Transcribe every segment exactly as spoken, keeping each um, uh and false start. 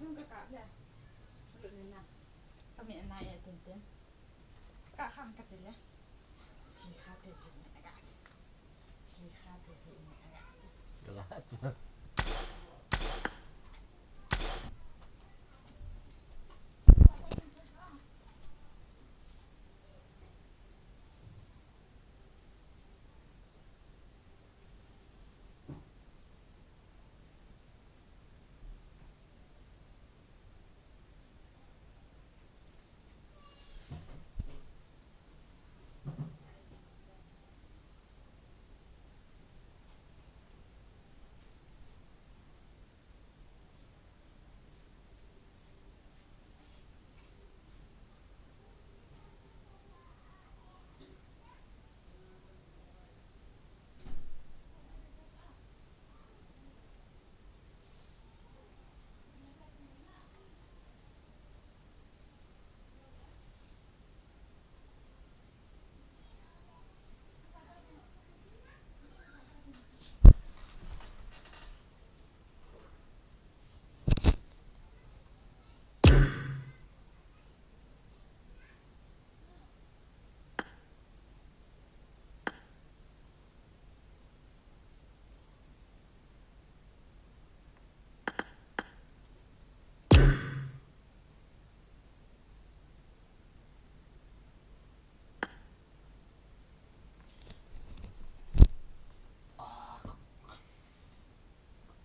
Nung ka kap le. Lut le na. Ka mi anai e tin tin. Ka khang ka ti le. Si kha te si ni ka. Si kha te si ni ka. Ka la ti.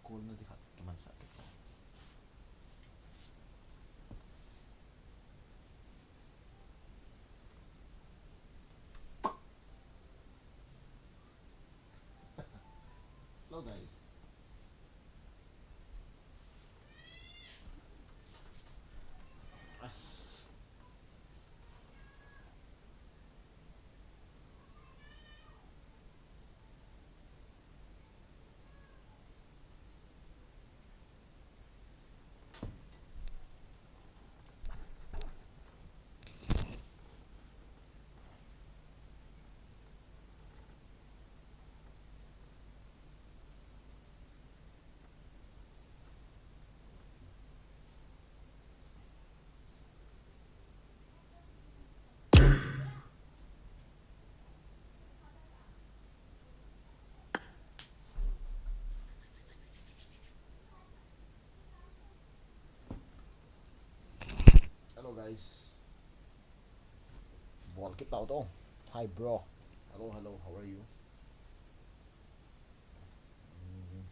Kol na di khat kiman sa kit. Hello, guys. As. Hello, guys. Bol kit tau to. Hi, bro. Hello, hello. How are you? Mm.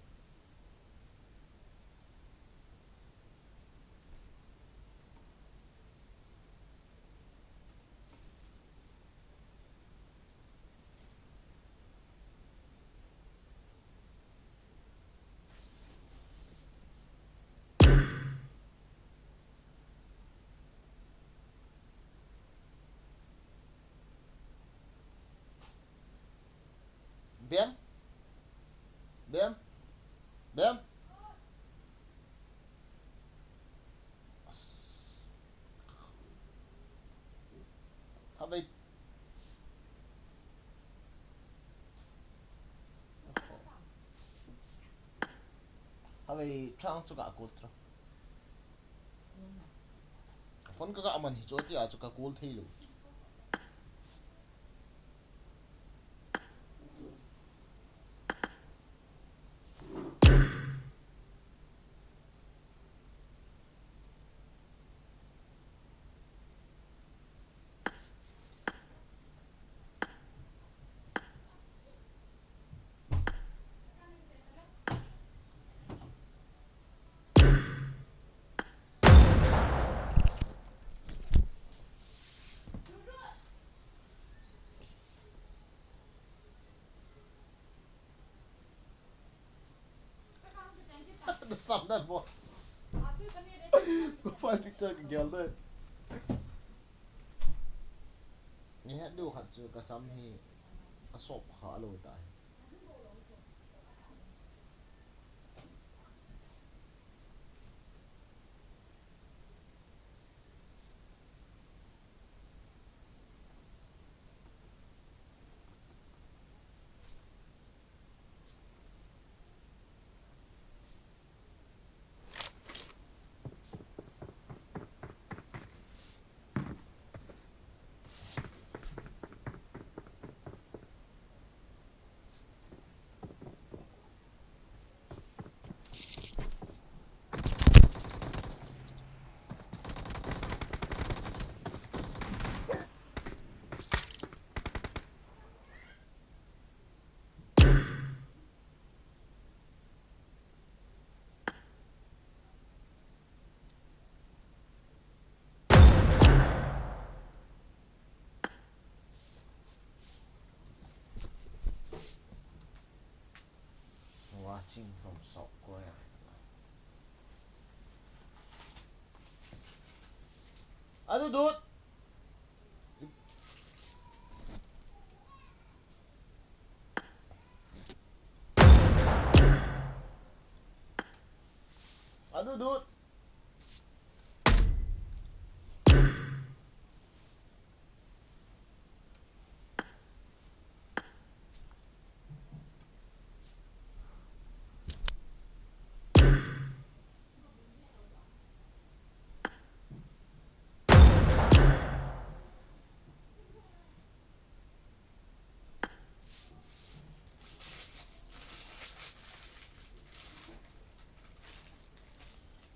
Bem? Bem? Bem? Kha vei. Kha vei, trang chu ka kul tra. Phone ka ka man hi chu tia chu ka kul thei lou. Sam dan mo. Profile picture ka gel de. Ni ha du khat chu ka sam hi ka sop kha lo ta hi. Ching from South Korea. Adu dut. Adu dut.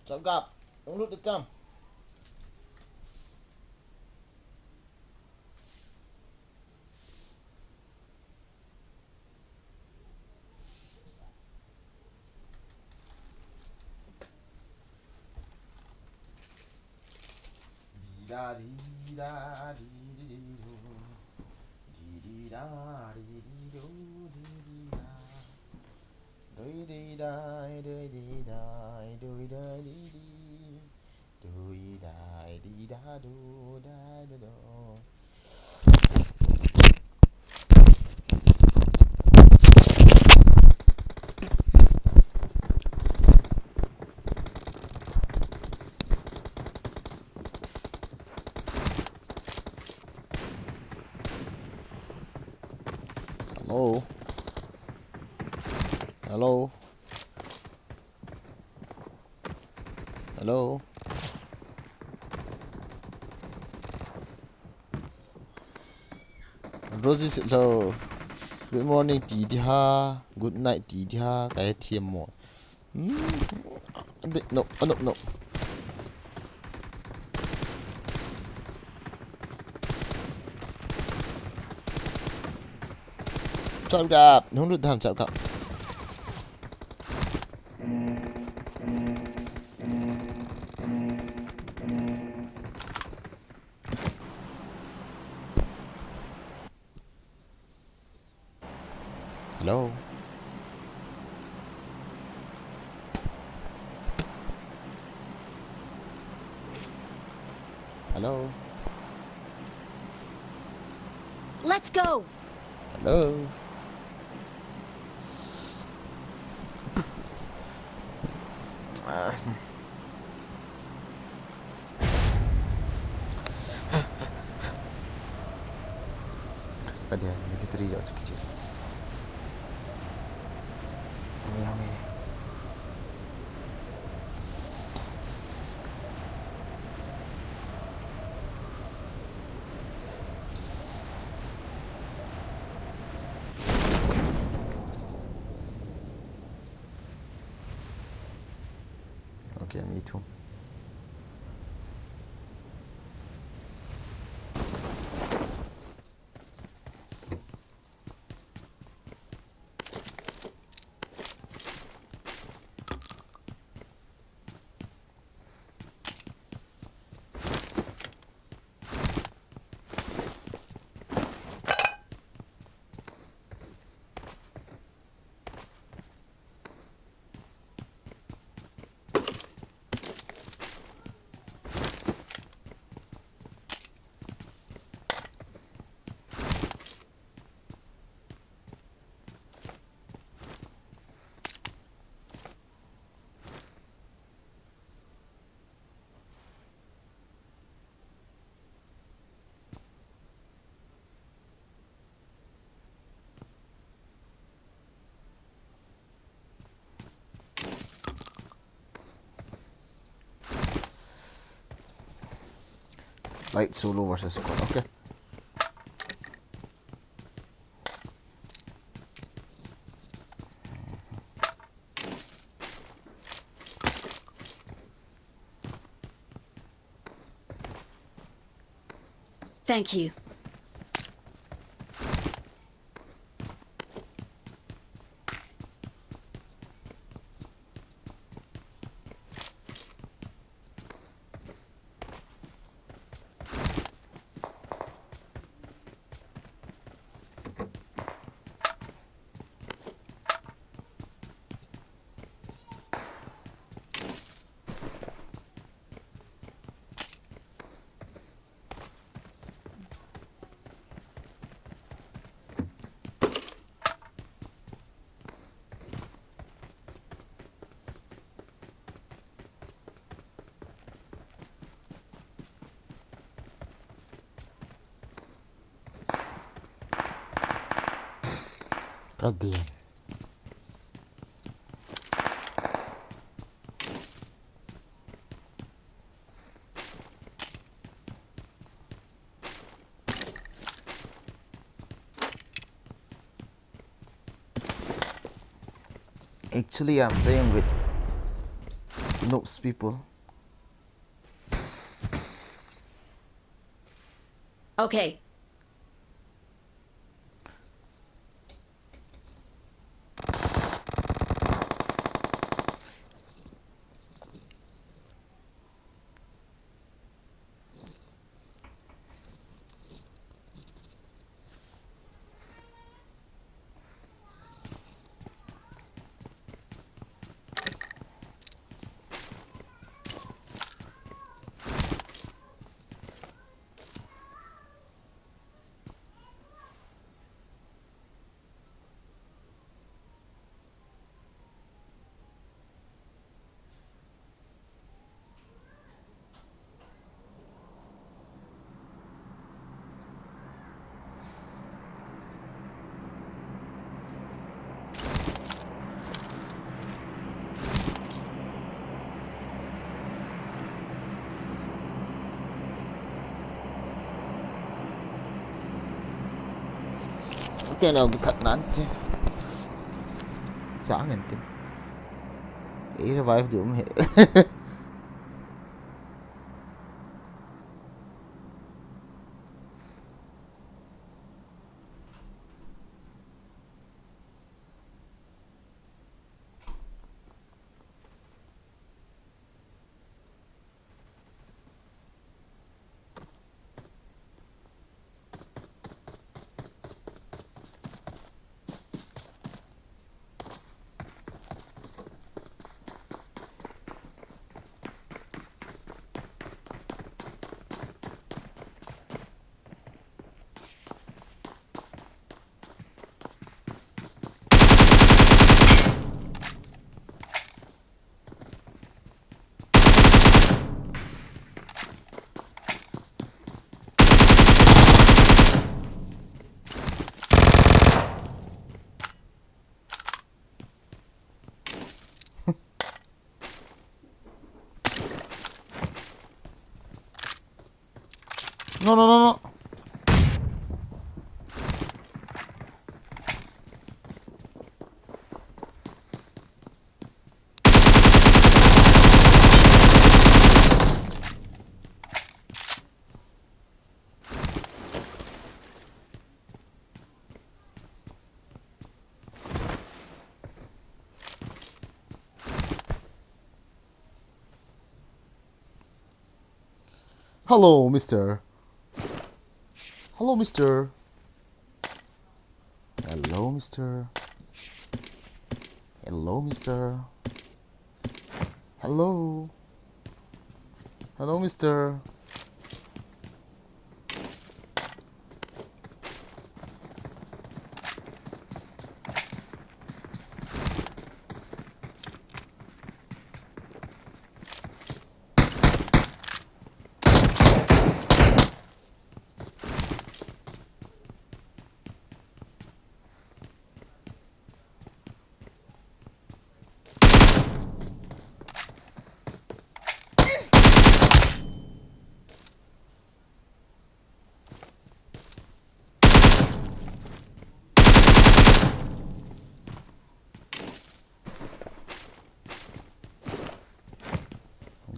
Chap gap, hung lut le cham. Di da di da di di di do. Di di da di di do di di da. Do di da do di da do di da di di. Do di da di da do da da do. Hello? Hello? Hello? Rosie hello. Good morning ti di ha. Good night ti di ha. Ka he thiam mo. Hmm. Ande, no, no, no. Chap gap. Hung lut dam chap gap. Hello? Hello? Let's go! Hello? Ah. Ka dia military yo chu kichi. Ni hong e. Okay, me too. Light solo versus squad. Okay. Thank you. Kadin. Actually, I'm playing with noobs people. Okay. Te nau kithat nan te. Chang en te. Ei revive di um he. No, no, no, no. Hello, mister. Hello, mister. Hello, mister. Hello, mister. Hello. Hello, mister.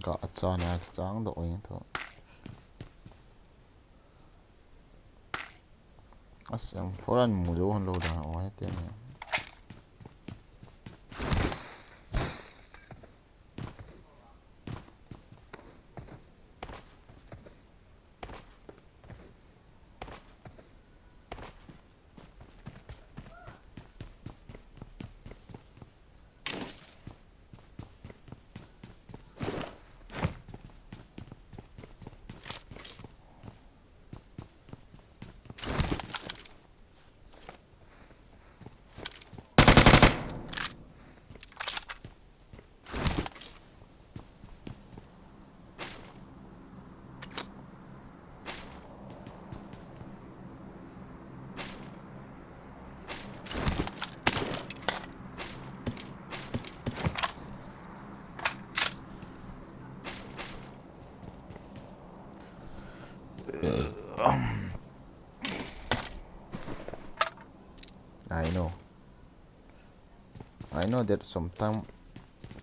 Ga achana chang doh in tho. Asem foran mu jo hon lo da o he te ne. I know. I know that sometimes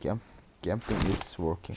camp camping is working.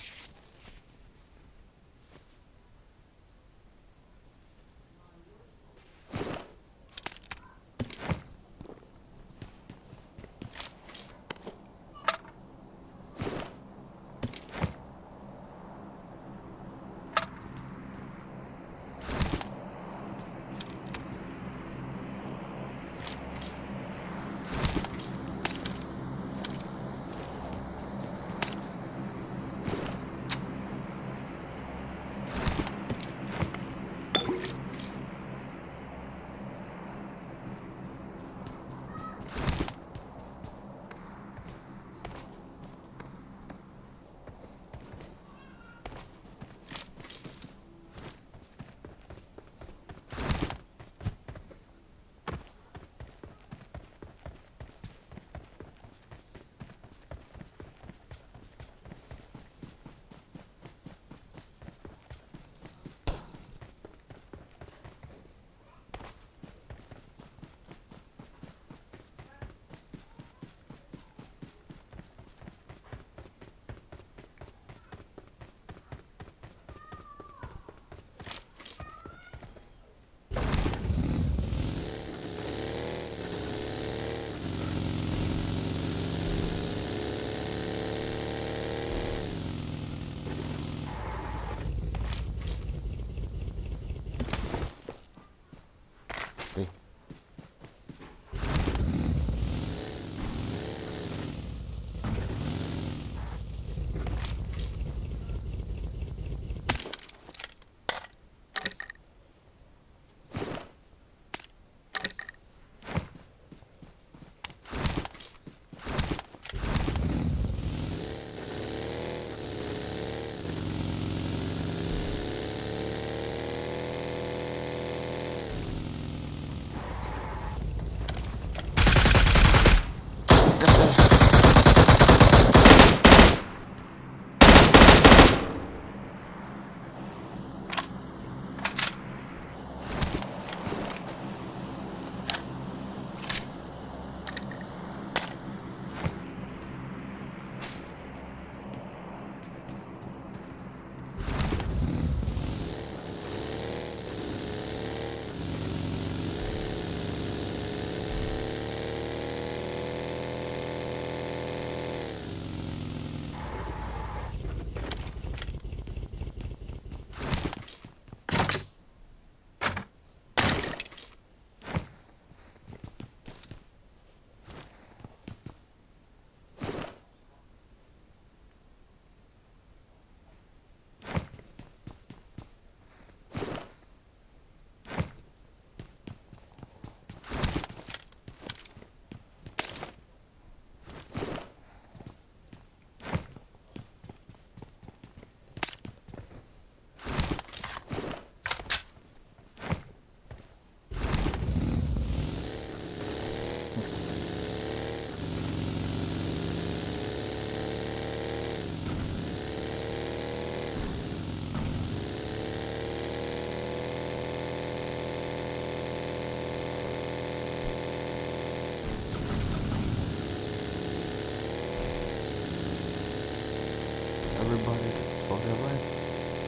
Everybody for their rights.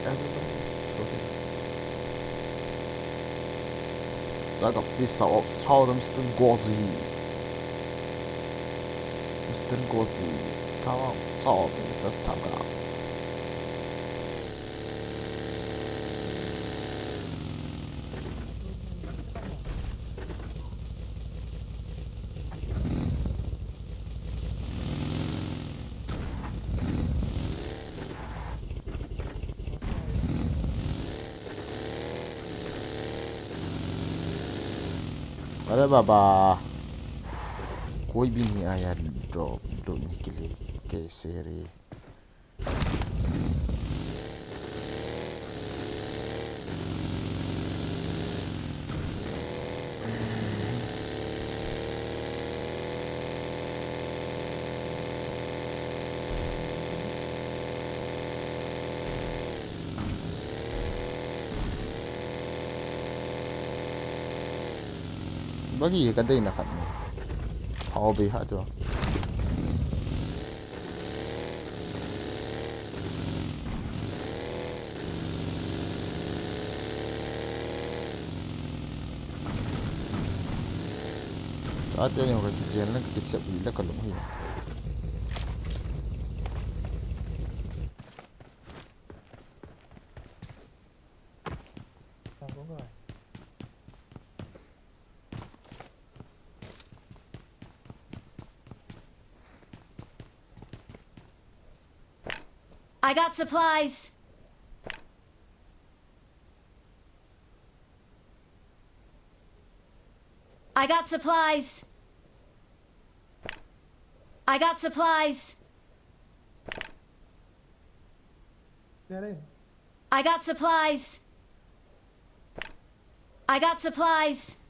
Everybody for their rights. Take a piece of salt, Mister Gozi. Mister Gozi. Salt, salt, Mister Taka. अरे बाबा, कोई भी नहीं आया ड्रॉप ढूंढने के लिए। कैसे रे? Bagi ka deina khat ni. Thao bei ha chu. Tate ni ho ka kichen le ka kisep le ka lung hi. I got supplies. I got supplies. I got supplies. Get in. I got supplies. I got supplies.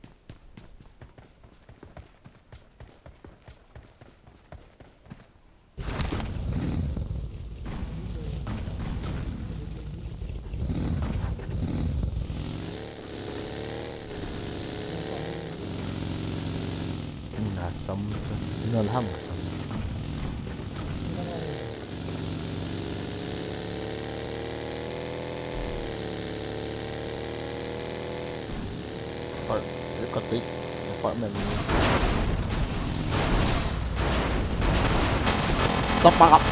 Ngasam chu. Nol ham ngasam. Par, kati, apartment. Tapak.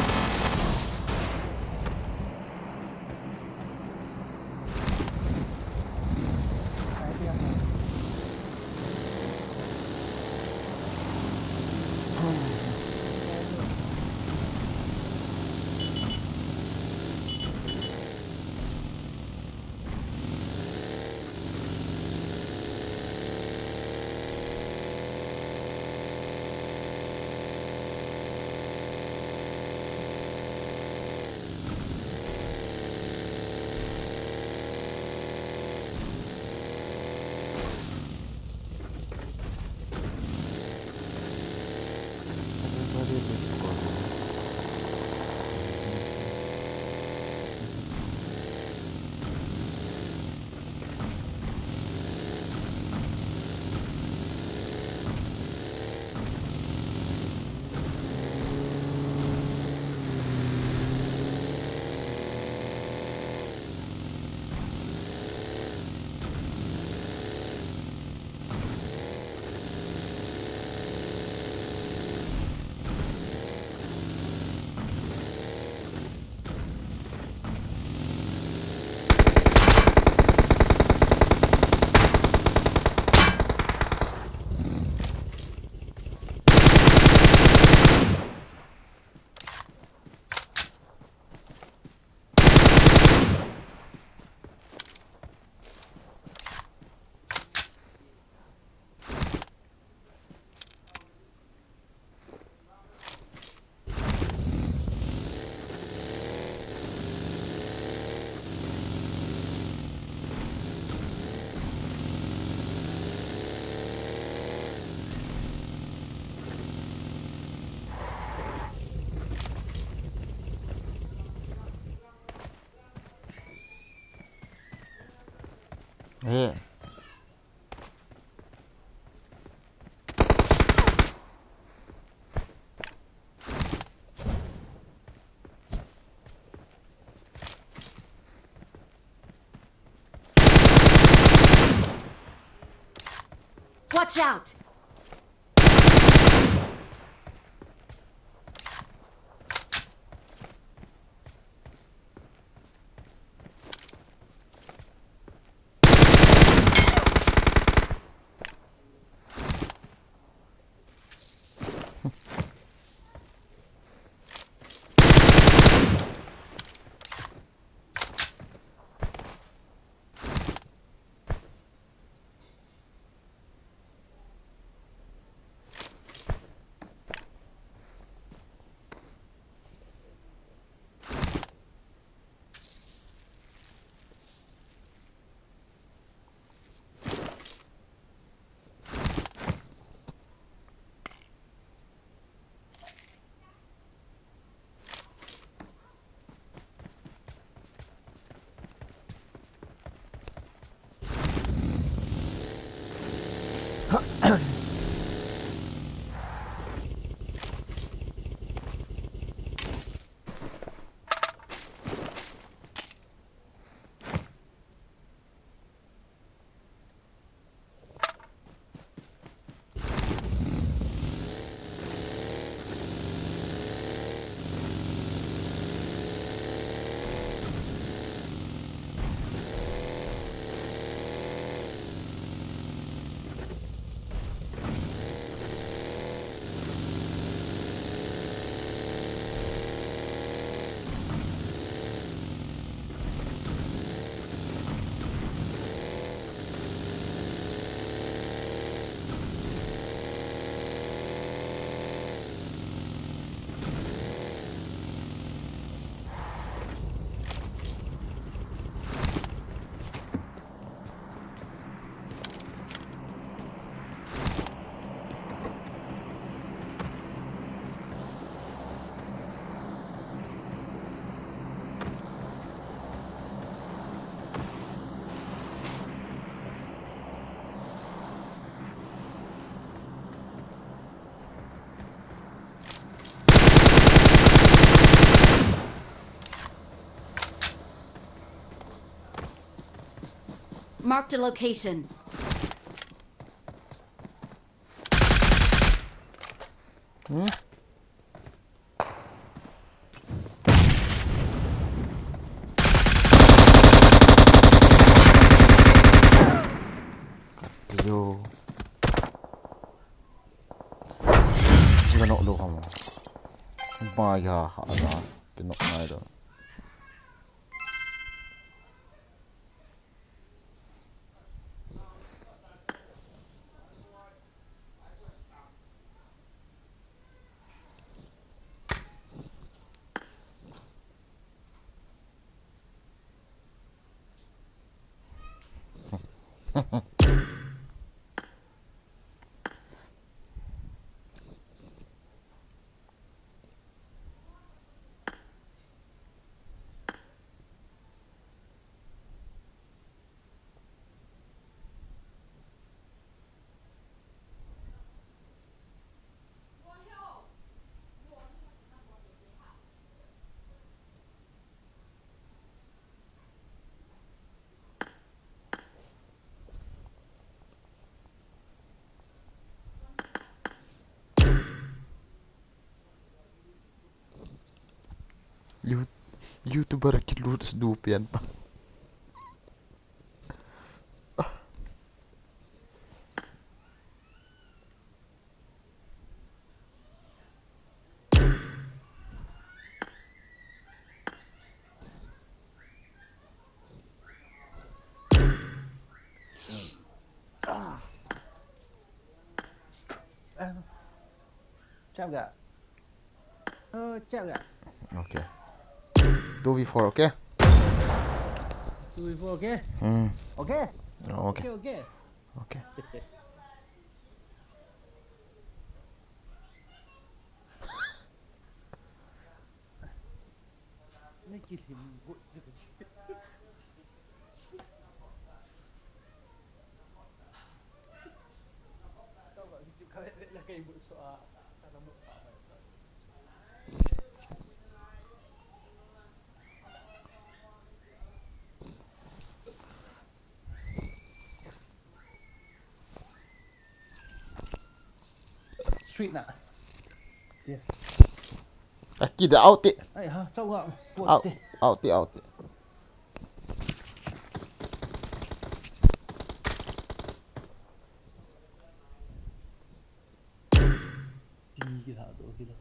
Everybody looks good. Eh. Watch out! Marked a location. Hmm? Kati yo. Sila nok lo kamo. Ba ya ha la. Kinok nai lo. You-, YouTuber kilut du pian pa. Chap ga. Oh, chap ga. Okay. Two v four, okay? Two v four, okay? Hmm. Okay? Oh, okay. Okay, okay. Okay. Street na. Yes. Aki da out it. Ai ha, chau ga. Out, out it, out it. Ki ki ha do ki do.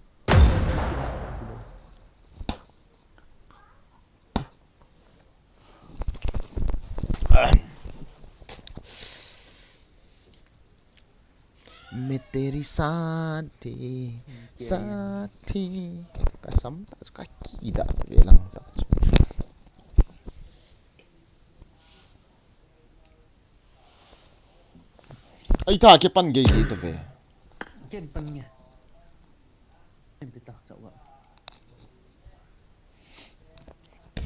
मैं तेरी साथी, साथी. Kasam ta, kakida ve lang ta. Ai ta, kipan gei gei ta ve. Kipan nge. Em pita, chau ga.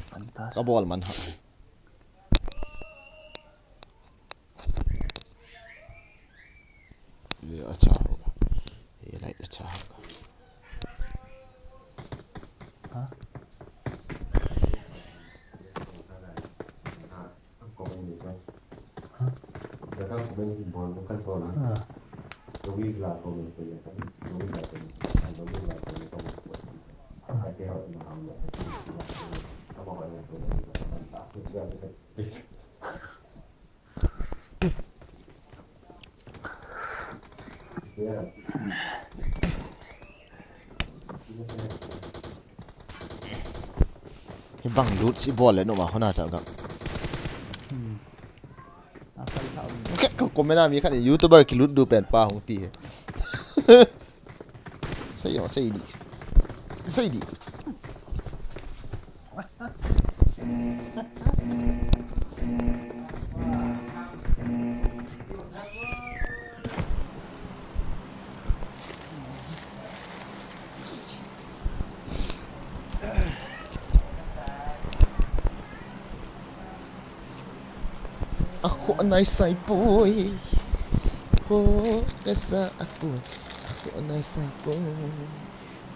Fantastic. Kabol man ha. Ye, acha hoga. Ye, light acha hoga. Ha? Hibang loot si bol le numa hona cha ga. Hmm. Ka, ka comment a mi khat in YouTuber kilut du pen pa hung ti he. Sei yo, sei di. Sei di. Akhoh nai sai poi. Ho, kasa akhoh. Akhoh nai sai poi.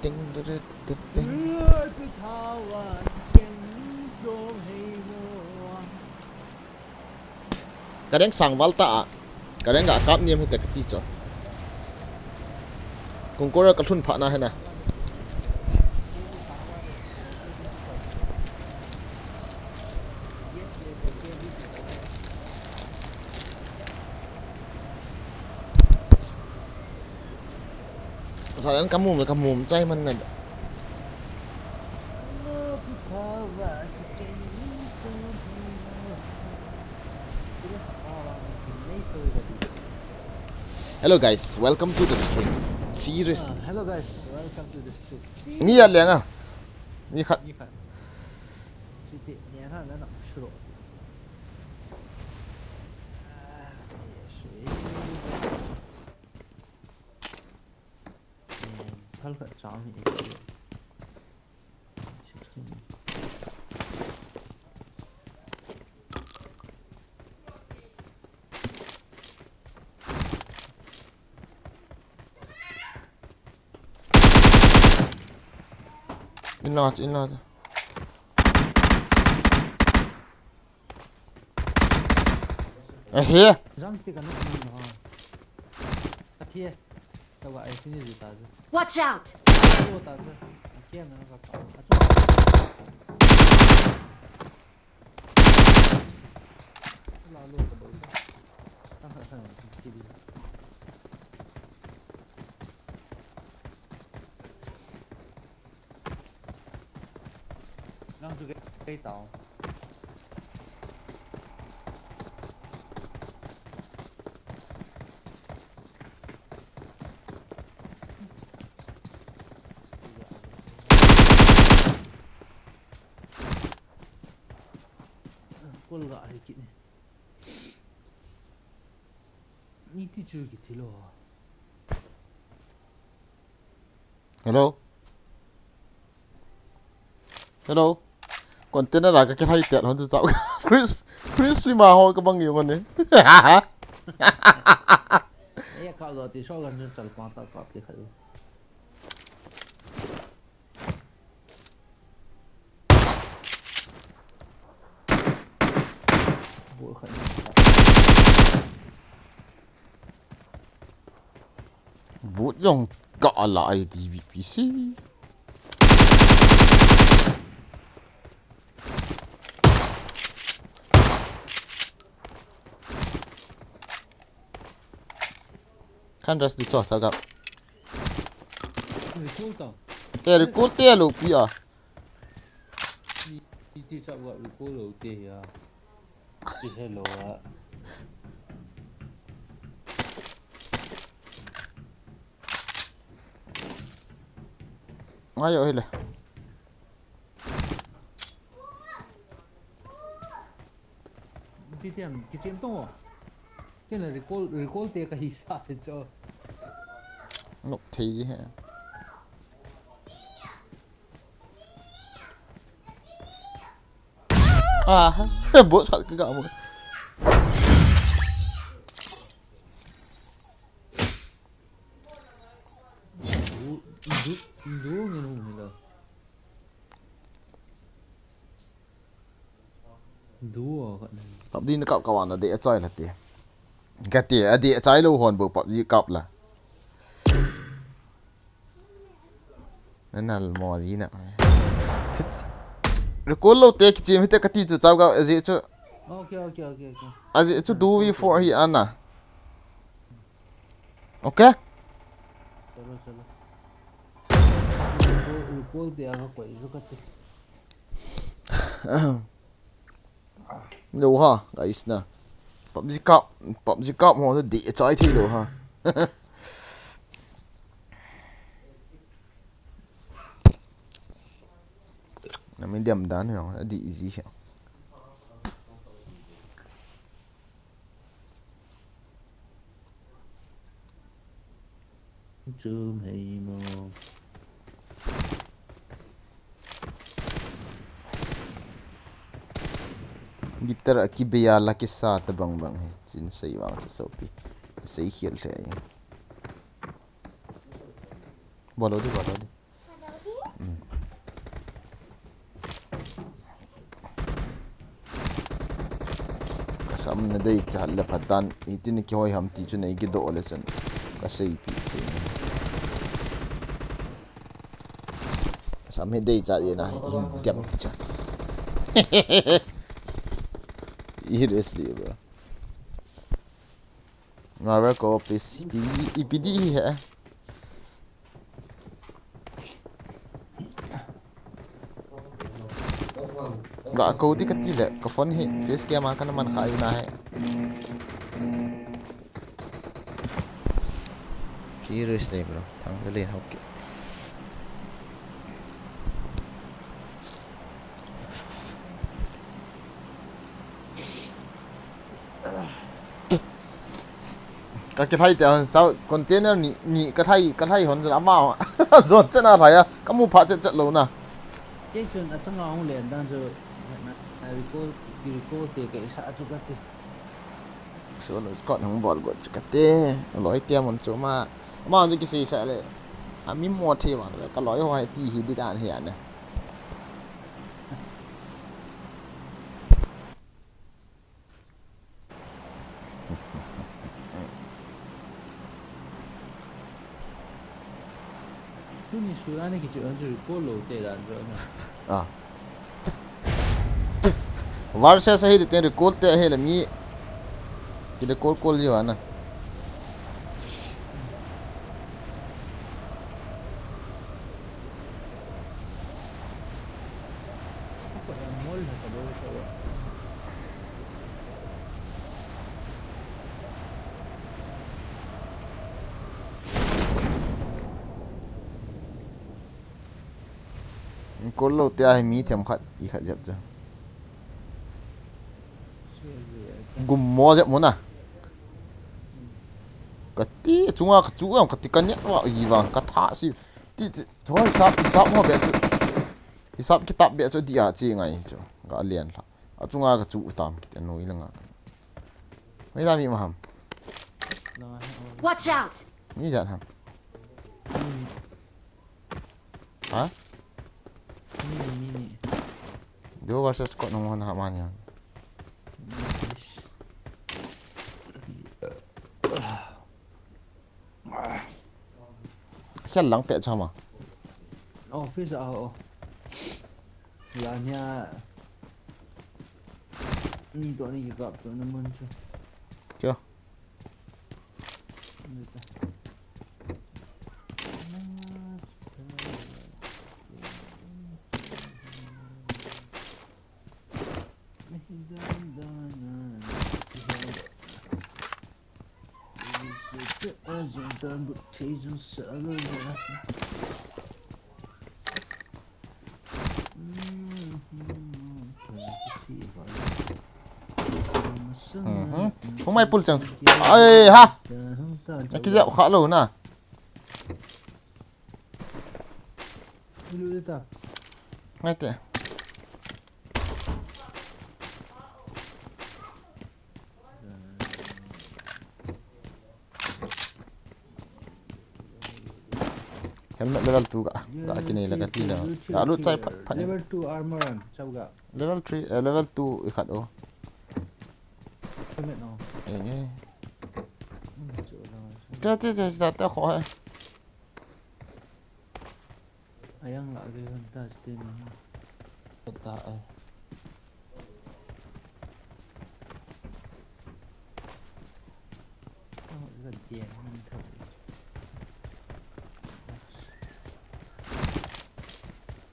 Ting, ting, ting, ting, ting. Ua, chu thawan ken jong hei mo. Ka rank sang val ta a. Ka rank ga kap niam hite kati chu. Kong kora ka lhun pha na hena. Sa yan ka mum, ka mum chai man na. Hello guys, welcome to the stream. Seriously. Ah, hello guys, welcome to the stream. Mi a lenga. Mi khat. Mi khat. Siti, ni ana na na shuro. Ah, yes, eh. Eh, thal khat chang hi. Sixteen. Enough, enough. Ahi. Jang ti ka nuk ni no. Athi. Ka wa ai finish ta je. Watch out! Ko ta je. Akia na ka ka. Achu. La lo ka do. Ta ha ha ki di. Nang chu kei tao. Kol ga hi kit ni. Ni ti chu ki thilo. Hello? Hello? Container a ka kilhai tet hon chu chau. Chris, Chris Lima ho ka bang yo ne. Eh, ka lo ti so ga ni chal pa ta ka ti khai. Bol khat. Bot jong ka ala ai D V P C. Kan ras di cho, sao gap. Recall tao. Eh, recall te lo pi a. Ti, ti, ti chap ga recall lo te ya. Ti hello a. Ngai yo hile. Ti tiam, kichem tong o. Tin la recall, recall te ka hi sa te cho. Nok thei ji he. Ah, bot sat ka ga mo. Du, du, du ngen hung hila. Du a ka. Kap din kap ka wan a de a chai la te. Ka ti, a di a chai lo hon bo PUBG kap la. Na nal mo di na. Thit. Recall lo te kichim hite ka ti chu chau ga a ji chu. Okay, okay, okay, okay. A ji chu two v four hi ana. Okay? Chalo, chalo. Recall, recall te a ka koi chu ka ti. Lo ha, guys na. PUBG kap, PUBG kap mo de chai thi lo ha. Na mi diam dan ho, a di easy ha. Chum hei mo. Guitar a kibei a la kisa ta bang bang hi. Chin sei vang cha sopi. Sei khial the ai. Bolo di, bolo di. Hmm. Ka Sam na deichat le phat dan, itin kihoi ham ti chu nei kidoh le chun ka seipi thei. Sam hi deichat jeng a hin diam cha. Seriously, bro. Marvel ko please. Ipi, ipi di hi he. Ga ko di kati le, ka phone hi face cam a kana man kha ina he. Seriously, bro. Thang le le hok. Ka kilhai te hon sau container ni, ni ka lhai, ka lhai hon jon ama. Jon chen a lhai a, ka mu pha chet chet lou na. Kei chun achanga hung len dan chu na, na recall, recall te ka isa chu ka ti. So, no, Scott hung bol got chu ka ti. Loi te mun chu ma. Ama chu kisei sa le. A mi mo the ma le, ka loi ho hai ti hi di dan hi a ne. Tuni Surani kichu anju recall lou te dan jo na. Ah. Versus ahi de ten recall te ahi le mi. Kile call call jo ana. Kol lou te ahi mi themkhat, ikhat jep chu. Gum mo jep muna. Kati, chunga kachu am kati kanya wa iwa, katha si. Ti, ti, thoi sap, sap mo be chu. Hisap kitab be chu dia chi ngai chu. Ka lian la. Achunga kachu tam kiti anoi langa. Mai la mi ma ham. Watch out! Mi jan ham. Ha? Mini, mini. Duo versus ko nung hon ha man yan. Khel lang pe chama. Office a o. La nia. Ni to ni kap to na mun chu. Kyo. Mhm. Hung mai pul chang. Ai ha. Na kijap kha lou na. Ngai te. Helmet level two ka, ka kinei la kati la. Ka lut chai phat phat. Level two armor am, chau ga. Level three, eh, level two ikhat o. Helmet no. Eh, eh. Hmm, chu la. Cha, cha, cha, cha, ta kho hai. Ayang la ke hon ta stin. Ta ai. Oh, la dia man tho.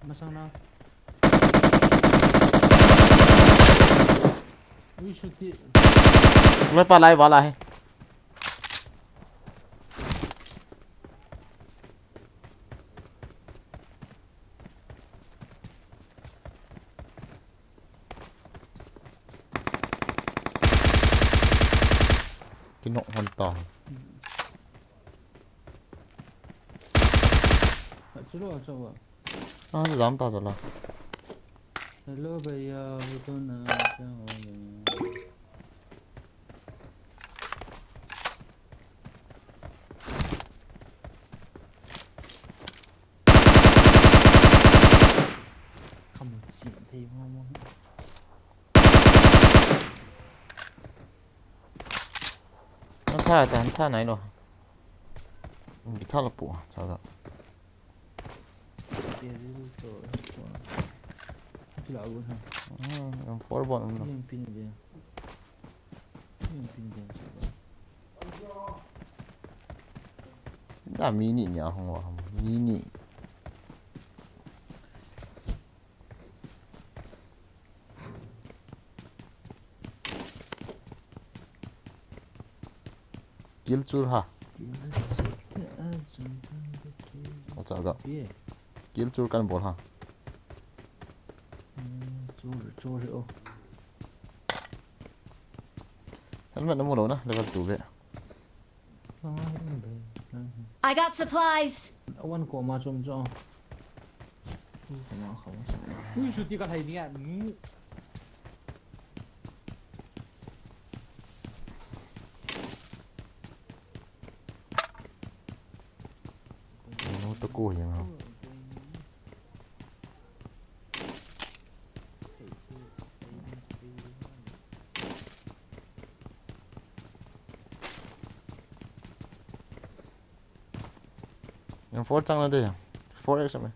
Masang na. Ui, shuti. Loi pa lai wala hai. Kinok hon ta. Chalo, chalo. Ah, jam ta chalo. Hello भैया, वो तो ना क्या हो गया? Kamu chin thei mo mo. Tha, tha, tha nai lo. Bi tha la pu, tha la. Barrel to, to. Kila gu ha. Hmm, M four bon um lo. Yen pin de. Yen pin de. Da mi ni ni a hung wa. Mi ni. Kil chur ha. Acha ga. Kil chur kan bol ha. Chur, chur o. Helmet na mu lo na, level two ve. I got supplies. Awan ko ma chom cho. Ui, suti ka thai ni a. No to ko yang ha. Yang four chang na de. Four X me.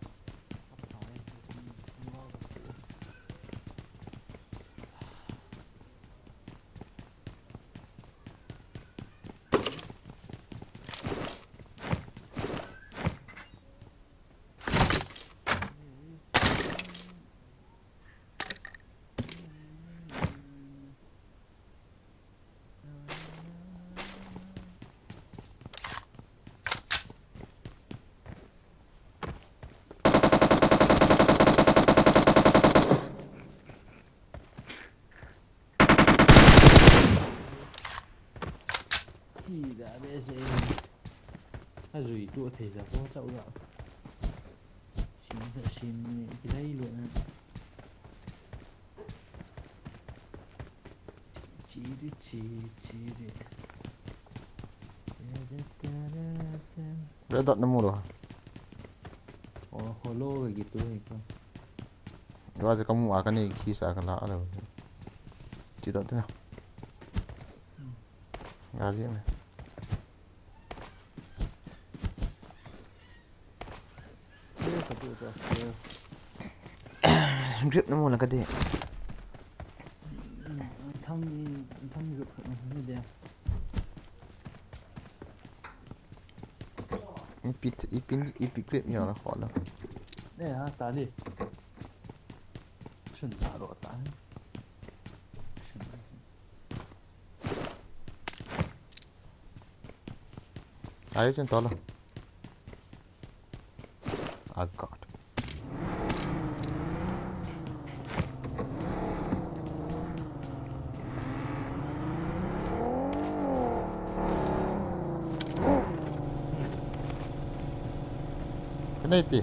Ti da be se. A zui tu thei da ko sau da. Sim da sim ni ki dai lo na. Chi ri chi chi ri. Red dot na mu lo. O holo ga gitu ni ko. Wa je ka mu a ka ni khi sa ka la a lo. Chi dot na. Gari me. Grip na muna ka di. Tham, tham grip khat na di. Ipi, ipi, ipi grip ni na kho la. Ne ha ta di. Sun ta ro ta. Sun. Ai chen to lo. Ah, God. Penalty.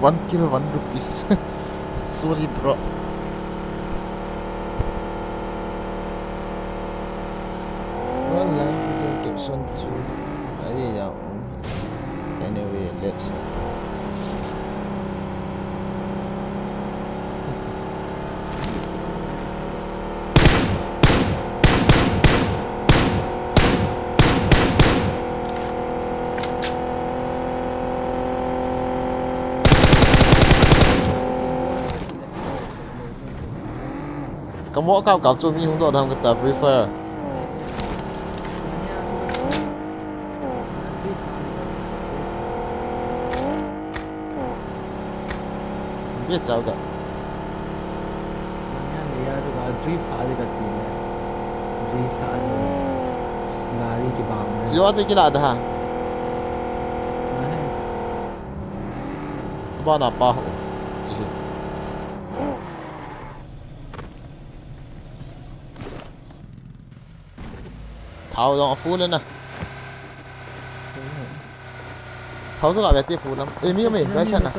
One kill, one rupees. Sorry, bro. One life video caption two. Ai, ya. Anyway, let's Ka mo kap kap chu mi hung doh tham kata Free Fire. Bia chau ka. Drift a di ka ti le. Drift a di. Gari kibang le. Jiwa chu kila da ha. Ba na pa ho. Chi hi. Thao jong a full na. Thao jong a beti full lam. Eh, mi, mi, rai sana.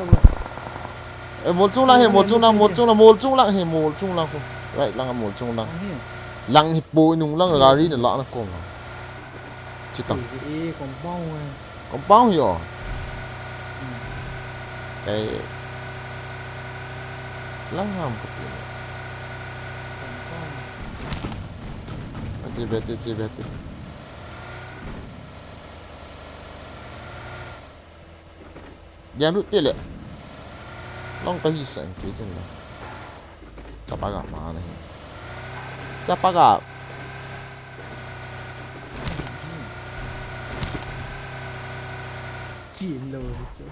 Eh, mol chung lang hi, mol chung lang, mol chung lang, mol chung lang hi, mol chung lang khu. Right lang, mol chung lang. Ahi. Lang hi po nung lang, gari na la na kom lang. Chitang. Eh, eh, compound eh. Compound hi o. Hmm. Kei. Lang ham ka ti. Compound. Ati beti, ati beti. Dia lut tile. Long ka hi sa ke chen la. Chapa ga ma na hi. Chapa ga. Chin lo hi chu.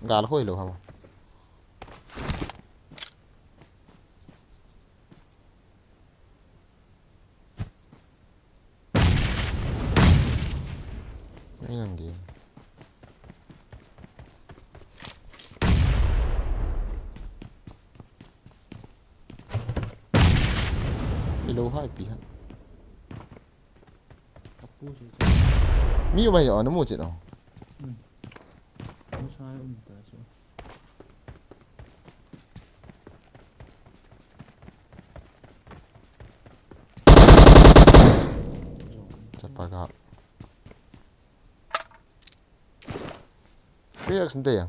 Gal hoi lo ha. Ngai nang ge. Ilo hai pi ha. Apu si. Mi mai o na mu che no. Hmm. Mu sa um ta so. Chapa ga. Three X nte ya.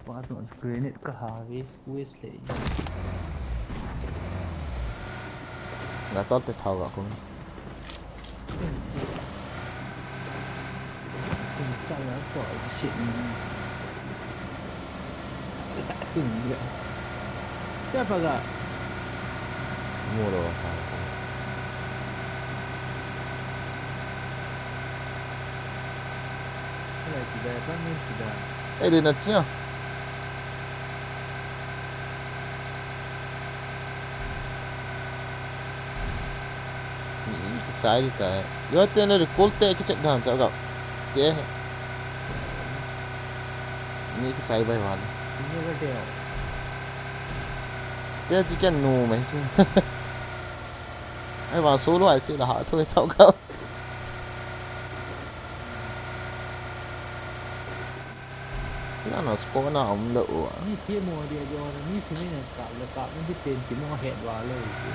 Patun grenade ka ha ve, waste le. Nga tol te thau ga kum. Kum cha la to si. Tum ga. Cha pa ga. Mu lo ha. Ala ti da, pa mi ti da. Eh, de na chia. Mi kichai ta. Yo te na recall te kichek dan cha ga. Ste. Mi kichai bai wale. Ni ga te o. Ste chi ken nu mai si. Ai wa solo ai chi la ha tho chau ga. Ina na score na um lo u a. Mi thi mo dia dia na mi thi mi na ka le ka mi thi pen thi mo het wa lo u.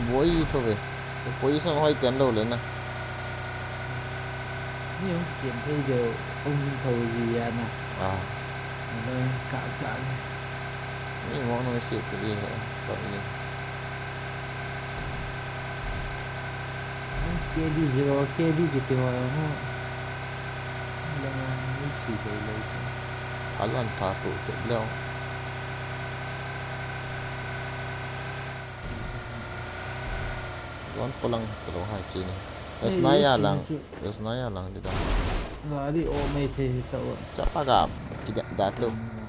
Boi tho ve. Position hoi tian lo le na. Mi hung chem thei deu um tho ji ya na. Ah. Lo ka ka le. Mi mo no si thi e he. Ko i. K D zero, K D kiti ho ho. Lenga ni si dei lei. Alan pha tu che leo. Don ko lang to lo hai chi ni. Ei, Resnaya si lang. Chu. Resnaya lang di da. Gari o mai the hi ta wa. Chapa ga ki da, da tu. Hmm.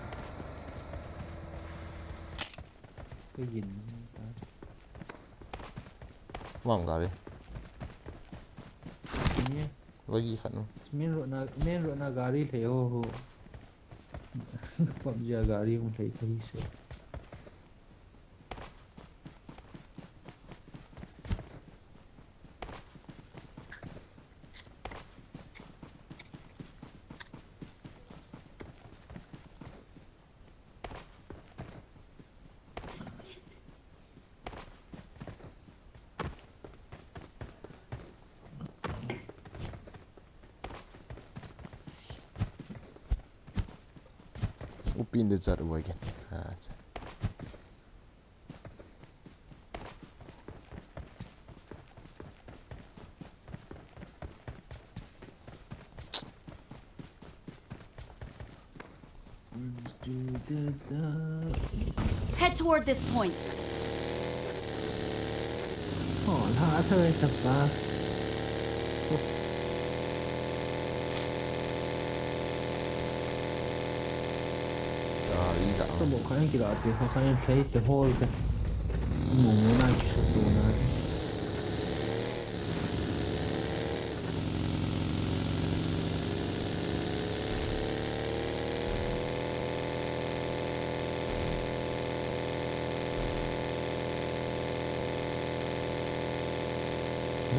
Ka gin ta. Mam gari. Ni. Wagi khat nu. Main road na, main road na gari lhei ho ho. PUBG a gari hung lhei kahi se. Upin de zat uwa gen. Acha. Head toward this point. Oh, la, ata sa pa. Gari la. Sa mo kaya kila ate, kaya sa hall ka. Mo mo na kisa tu na.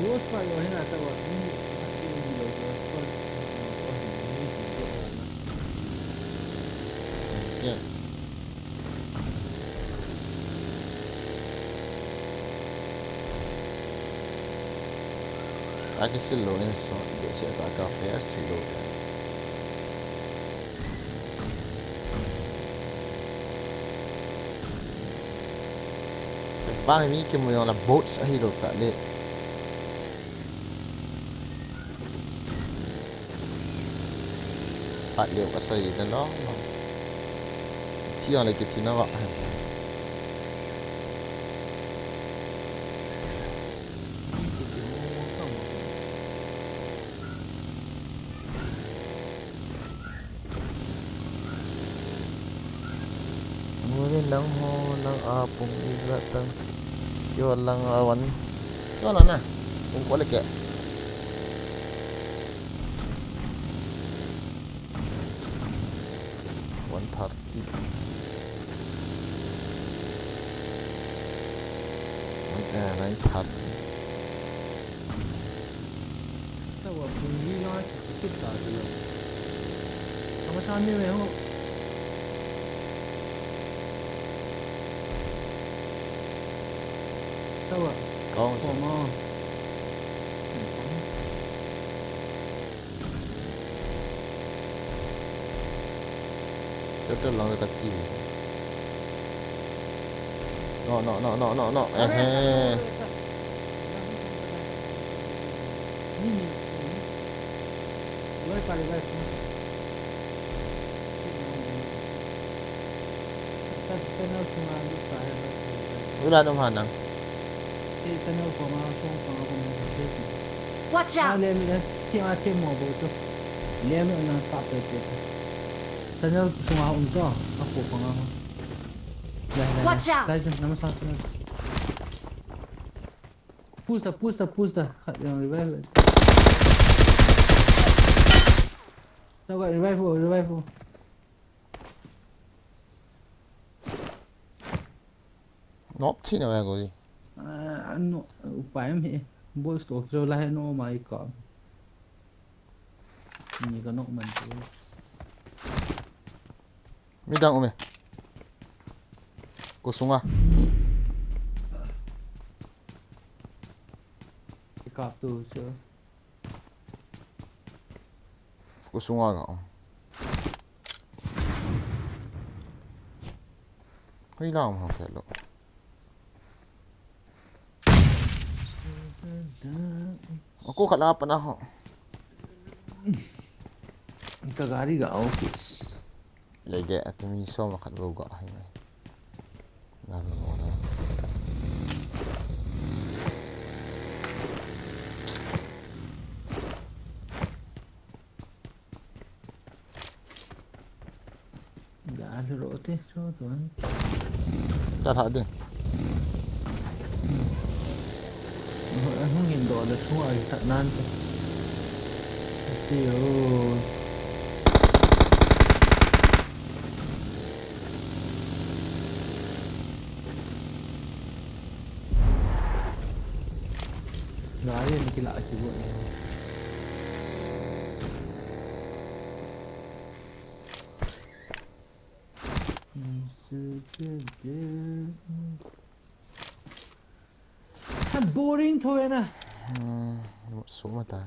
Ghost pa lo hina ta wa ni ha ti ni lo ghost pa. Ko hi ni ni ti ko na. Ye. Aki sil lo in so, behseh tah a ka flash thei lou ta. Bang mi kimu jong la bots ahi lou ta le. Pat leu ka sa ji na long long. Thi ang le kithi na va. Ngui nang ho, nang a pung ija tang. Kio lang a wan. Kio lang na. Pung ko le ke. One thirty. One, eh, nine thirty. Tawa pung li la kit ta ti lo. Ama sa mi me ho. Tawa. Kong sa. Koma. Settle lang ka chi. No, no, no, no, no, no. Eh, eh. Wala nung hanang. Watch out! Tunnel sunga um chu. A ko panga ho. Watch out! Lai jun, nama sa tunnel. Push ta, push ta, push ta. Khat yang revive. Tao ka revive ho, revive ho. Nop thi na ya ko ji. Ah, no, upai um he. Boss to kilo la he no mai ka. Ni ka nok man tu. Midang um e. Ko sunga. Pick up tu so. Ko sunga ga um. Hoi la um ha kelo. Ako khat la pana ho. Ka gari ga au kis. Lege ati mi so ma khat go ga hai mai. Na lo na. Dah ada rote so tuan. Dah tak ada. Hung hin do le thu ai tak nan te. Ati o. Gari ni kila aki buat ni. Boring tho na. Hmm, so mata.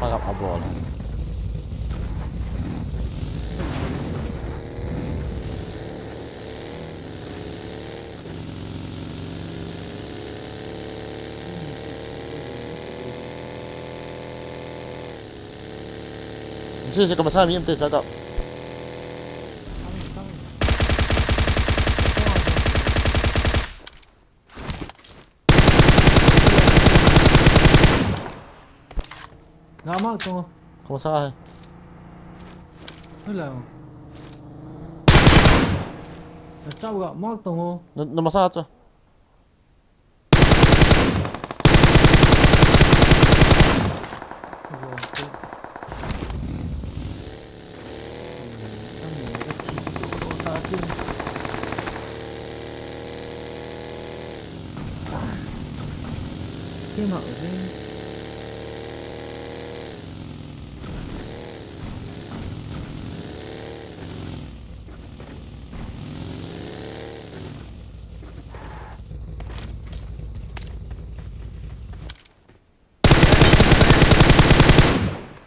Para pa bola. Sisi, ka masa mi em te cha ka. Nga mark tong. Ka masa hai. Hello. Na chau ga mark tong. Na, na masa cha.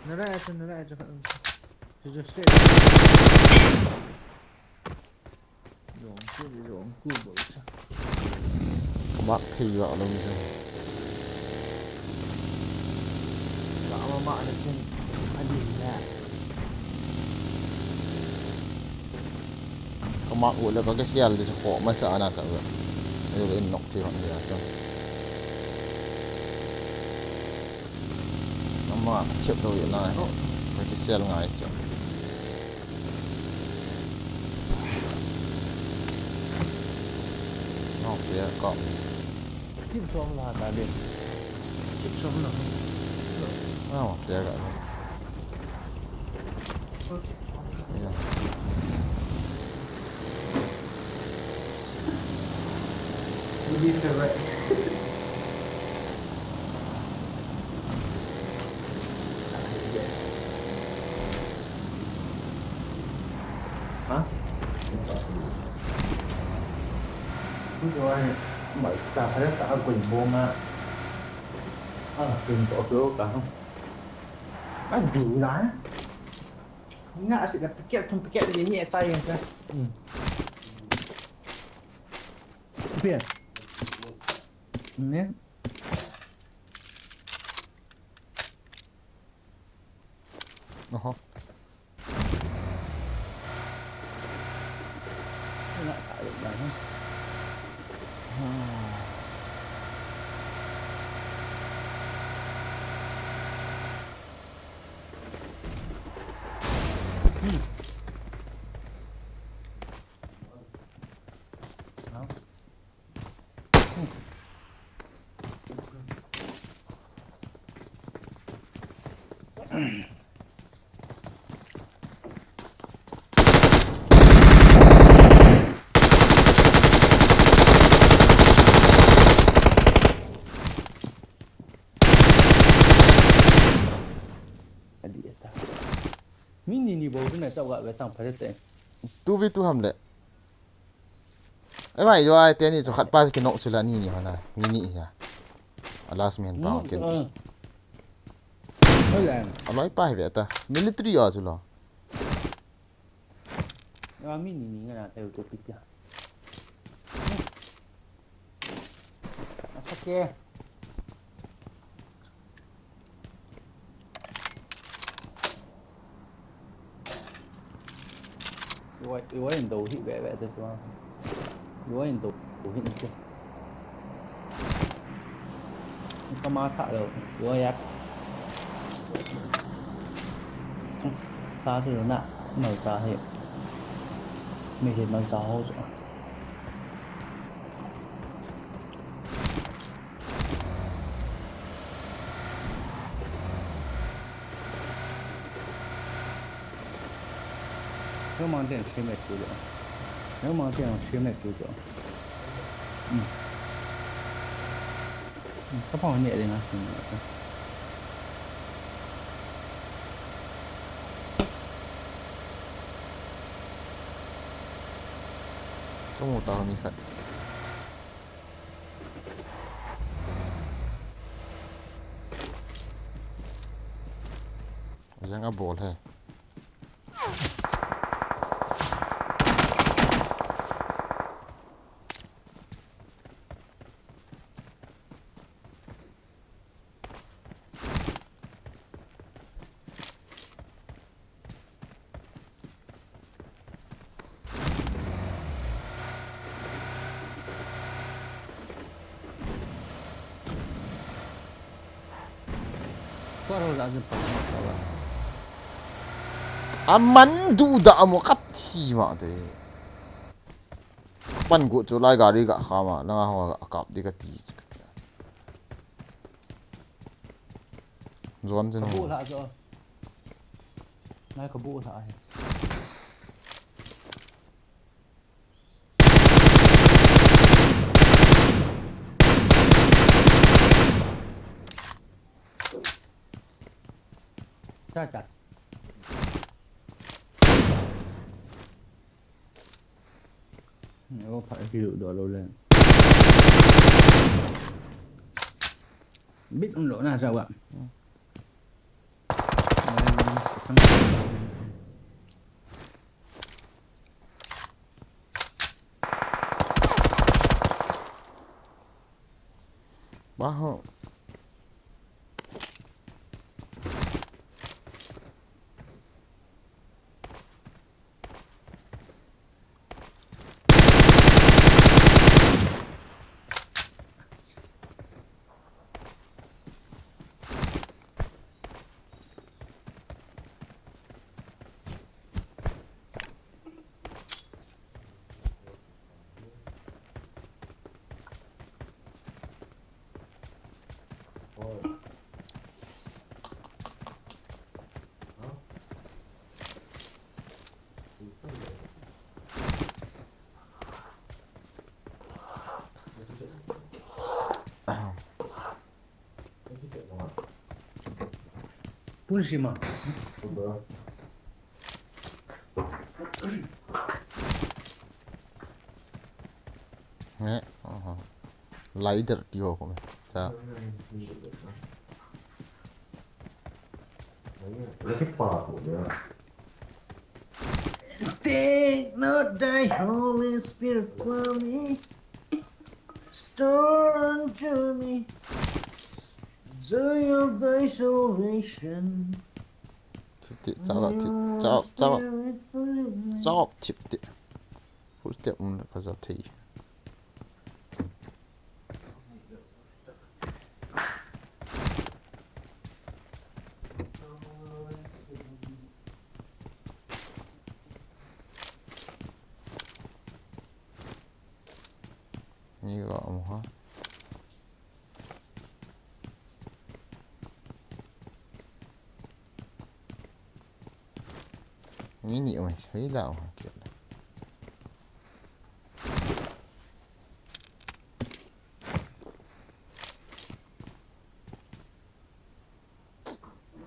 Nara aja, nara aja, khat um. Just stay. Jong ku, jong ku bol cha. Ka mark thei va lo mi jong. Ka ama ma na chen. Adi na. Ka mark u le ka kisial di sa kho ma sa ana cha u. Ayo le in nok thei hon hi a cha. Ama thiap lo i nai ho. Ka kisial ngai cha. Nok thei ka. Thim som la ta de. Thim som la. Nok thei ka. Ha? Ku jo ai, mai cha pha ta a kun bo nga. A kun bo ko ka. A du na. Nga a si ka packet thum packet li ni a chai ka. Hmm. Pia. Ne. Oho. Nga ta lu ba ne. Adi eta. Mi ni ni bou tu na chau ga ve tang pha te. Two v two ham le. Ai mai jo ai te ni chu khat pa ki nok chu la ni ni hona. Mi ni hi a. A last man pa kin. Hola. A loi pa hi ve ta. Military a chu lo. A mi ni ni nga na te u te pi tia. Asa ke. Iwa, iwa in do hih ve ve te tua. Iwa in do hih te. Ka ma tha lo. Iwa yak. Sa tu na. Nau cha hi. Mi hi nau cha ho cha. Nangma ten share mek tu jo. Nangma ten share mek tu jo. Hmm. Hmm, ka pa ni le na share mek. Ka mu ta ni khat. Jang a bol he. Aman duda amo kathi ma te. Pan gu chu lai gari ga kha ma, langa ho ga kap di kati. Zon chen ho. Kabu la zo. Nai kabu la ai. Cha cha. Ni ko pha ki lu do lo le. Bit um lo na sa wa. Baho. Pun sima. Nge, aha. Lighter ti ho ko me. Cha. Take not thy Holy Spirit from me. Restore unto me joy of thy salvation. Ti, ti, chao, ti, chao, chao. Chao, tip, ti. Footstep um le ka ja thei. Ni ga um ha. Ni ni um, sei la um ha, kila.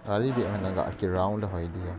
Gari bia hana ga ki round hoi dia.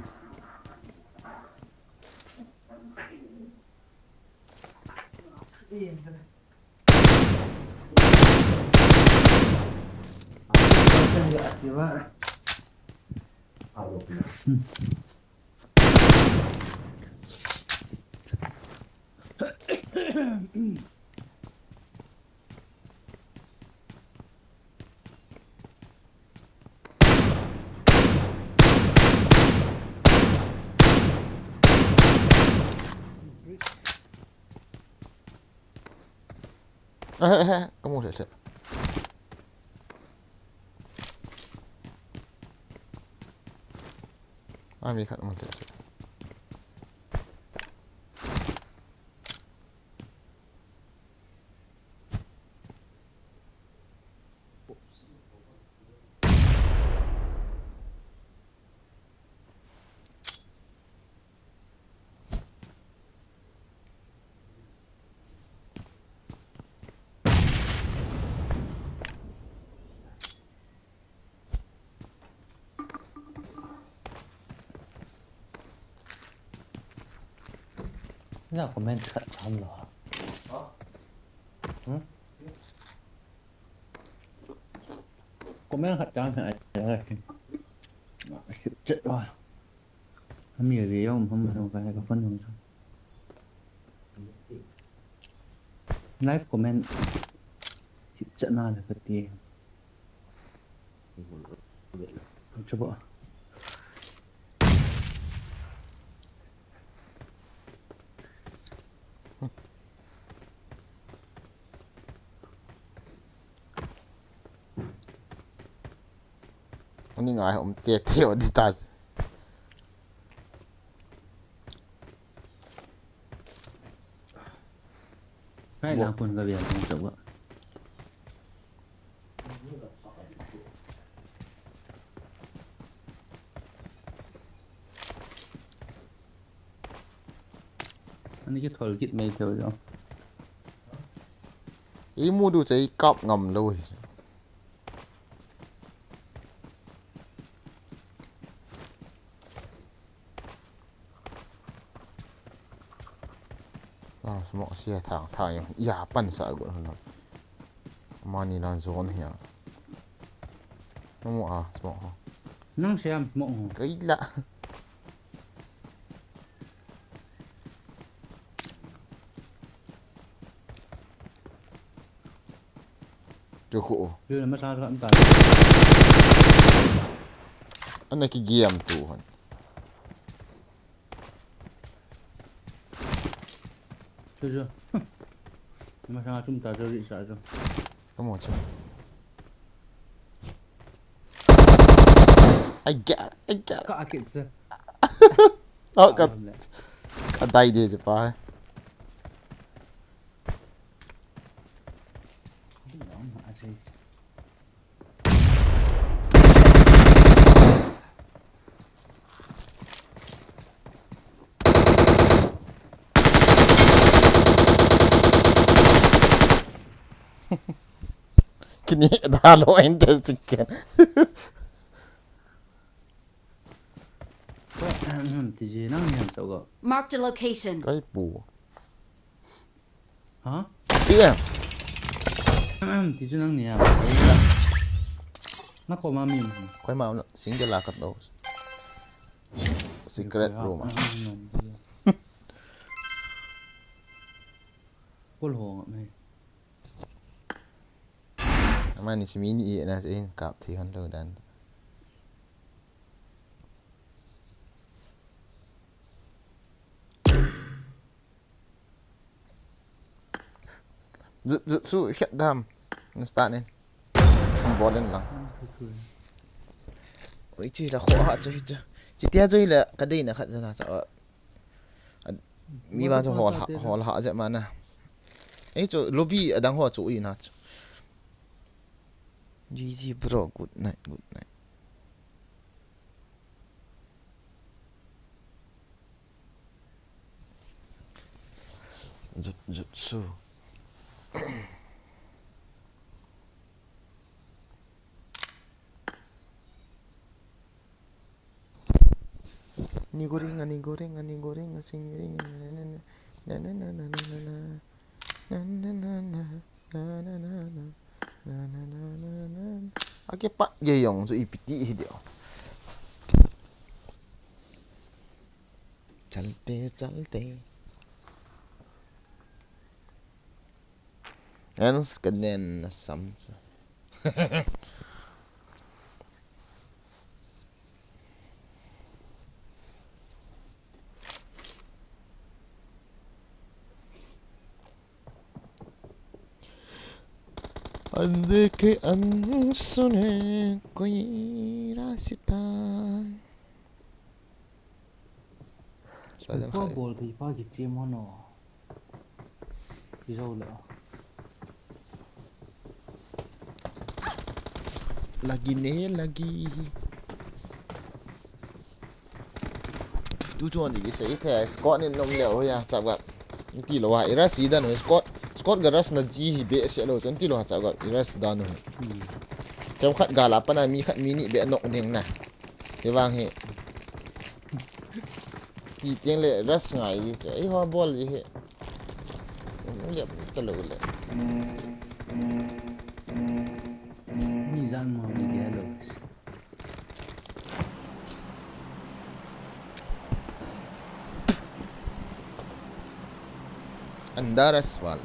Eh, eh, eh, kamu lele. Ai, mi khat mu lele. Na comment khat cham lo. Hmm? Comment khat cham khat ai. Chet wa. Ami ve yom ham ham ka ka phone yom. Live comment. Chet na la ka ti. Chabo. Ani ngai um te te o di ta. Kai lang pun ka bia tong chau ba. Ani kithol kit mai thei jo. Imu du chai kap ngam lou hi. Ah, smoke sia thang thang yo. Ya pan sa gu na. Mani lan zone hi ya. Namu a smoke ho. Nang siam smoke ho. Kai la. Chu khu. Lu na masa ka ta. Ana ki game tu hon. Chu chu. Masa sum ta chu ri sa chu. Kamu chu. I get, I get. Ka akit sa. Oh, ka, ka dai de je pa. Kini dalo inte chicken. Ti je nang ni han to go. Marked a location. Kai pu. Ha? Iya. Ti chu nang ni a. Na ko ma mi. Koi ma single la kat do. Secret room. Kol ho me. Ama ni simi ni e na se in kap thi han lo dan. Zu, zu, su, khet dam. Ni start in. Kan bol in lang. Oi, chi la kho ha chu hi chu. Chi tia chu hi la ka dei na khat zana cha. A, mi ba chu hol ha, hol ha je mana. Ei chu lobby adang ho chu i na chu. G G bro, good night, good night. Jut, jut su. Ni goreng, ni goreng, ni goreng, sing ring, na na na na na na na na na na na na na na. Na, na, na, na. Na, na, na, na, na. Ake pa, ye yong, so ipiti hi dio. Chalte, chalte. Ens kaden na sam. An dekhe an sune koi rasta. Sa jan khai. Bol thei pa kichim hon o. Kijou le. Lagi ne, lagi. Tu chuan ni kisei thei, Scott in nom leh hoia chapgap. Ti lo a, i rush dan ho, Scott, Scott ga rush na ji hi behseh lo, chuan ti lo a chapgap, i rush dan ho. Hmm. Themkhat gal a pana mi khat mi ni beh nok ding na. Kei vang hi. Ti tiang le rush ngai ji chu, eiho bol ji hi. Lep ta lo le. Mi zan mo mi dia lo. Andar aswal.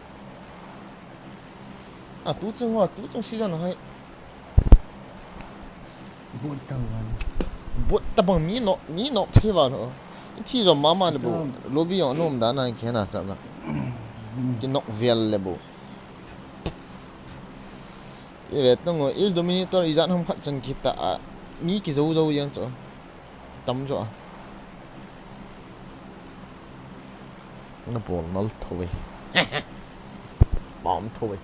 A, tu chung ho, tu chung season ho. Bot ta wan. Bot ta bang mi nok, mi nok thei wan ho. I thi zom mama le bo. Bot ta. Lobby jong nom dan a kei na chapgap. Ki nok vel le bo. I vet nung o, Ace Dominator i zat ham khat chan kita a. Mi kizo zo jeng chu. Tam jo a. Na bol nal tho ve. Bom tho ve.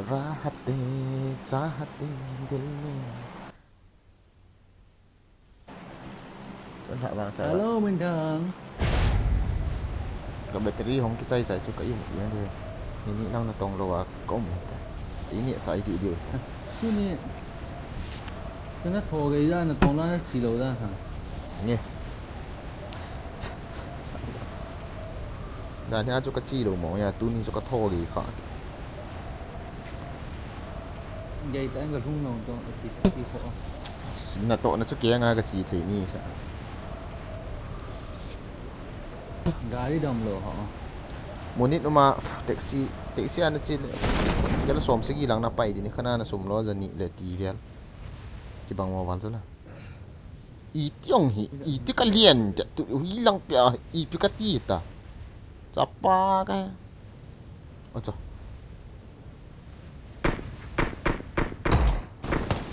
Rahate, chahate, dil mein. Kan ha vang ta. Hello, Minthang. Ka battery hong kichai chai chu ka imu yang de. Ini nang na tong lo a ka um ta. Ini chai di di. Tuni. Kana tho ga ida na tong la na chi lo da ha. Nge. Dan hia chu ka chi lo mo ya, tuni chu ka tho le kha. Gei ta ka lhung nong tong a ti ti kho. Na to na chu ke nga ka chi thei ni sa. Gari dam lo ho. Monit uma taxi, taxi ana chi le. Kala som sagi lang na pai di ni khana na som lo ja ni le ti vel. Kibang mo val chu la. Iti ong hi, iti ka lian, tu hi lang pia, ipi ka ti ta. Chapa ka. Acha.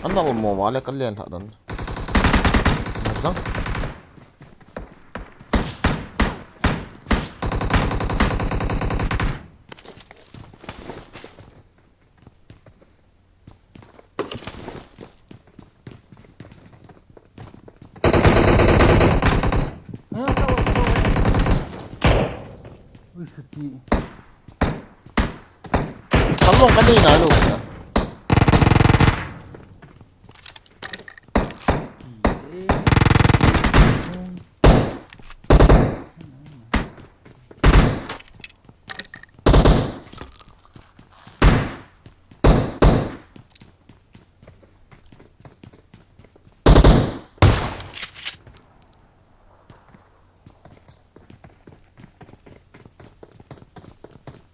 An dang mo wa le ka lian tha don. Mazang. Ui, sati. Kalong ka dei na lo.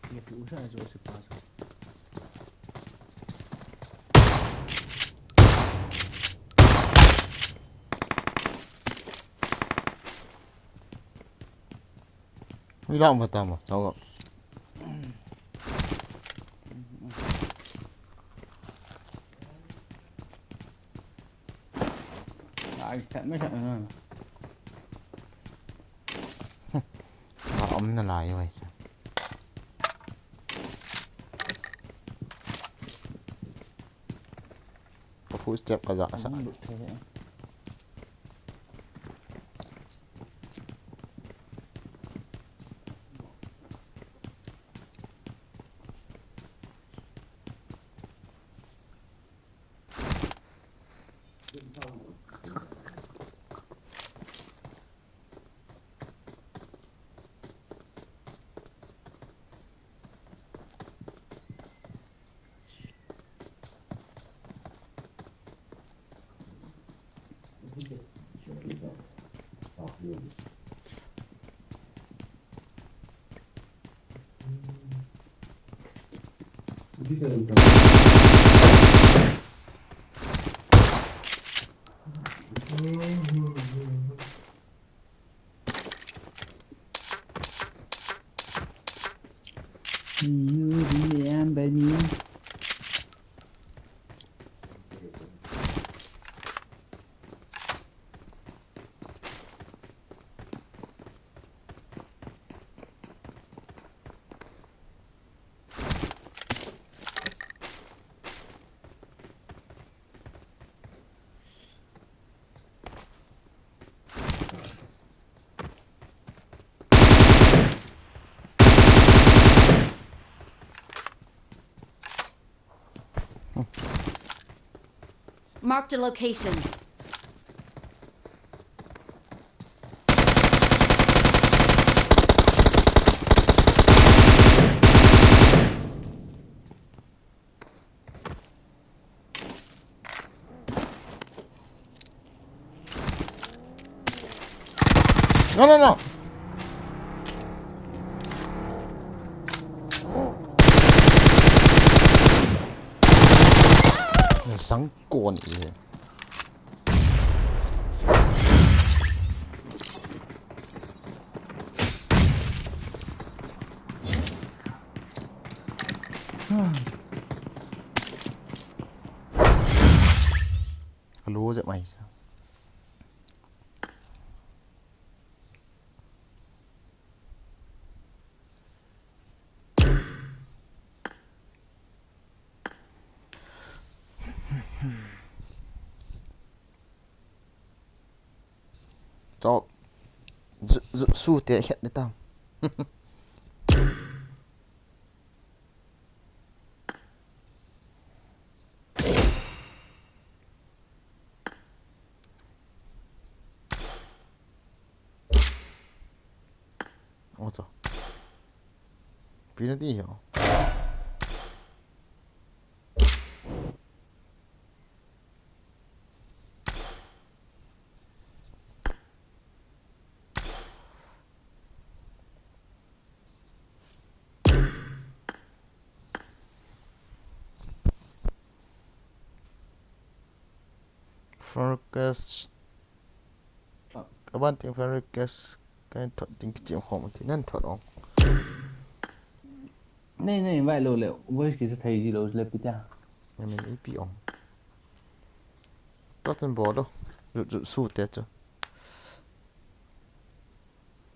Ye pu sa jo se pa sa. Ni lam ba ta mo, chao. Ai, chat me chat na. Ba om na lai wai sa. Ka footstep ka ja sa. Lut the. You remember me? Marked a location. No, no, no. Sang kon i. Ro jep mai sa. Chop. Zu, zu, su te het ni tam. Oi, chao. Pi na ti ho. Friend request. Aban ting friend request. Kahin thot ding kichim khom ti nan thot ong. Nei, nei, vai lou le. Voice kisa thei ji lou le pi ta. Amin ipi ong. Totin bol lou. Zu, zu, su te chu.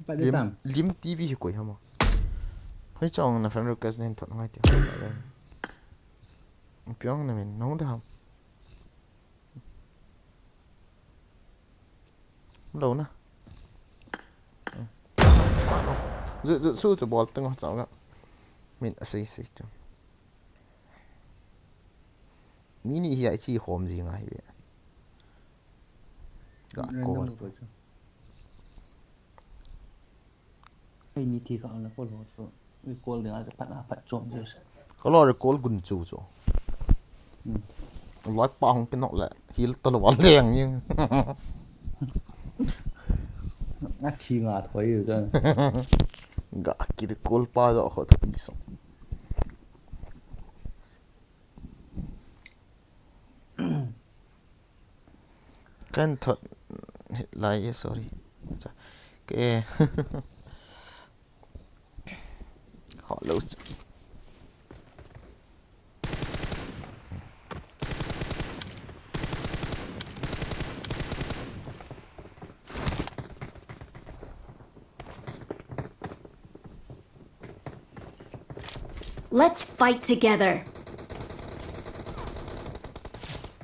Lim, Lim T V hi koi ham. Hoi chong na friend request nen thot ngai ti. Piong na min nong da ham. Lou na. Zu, zu, su chu bol teng chong ga. Min a sei sei chu. Ni ni hi ai chi hom ji ngai ve. Ga ko. Ei, ni thi ka ang na ko lo chu. Recall ding a chu phat a phat chom ding chu. Ka lo recall gun chu chu. Hmm. Loi pa hong kinok le hil ta lo wa leng ning. A thi nga thoi chu. Ga ki recall pa jo kho tho pi so. Kan thot lai e, sorry. Cha. Ke. Hot loads. Let's fight together.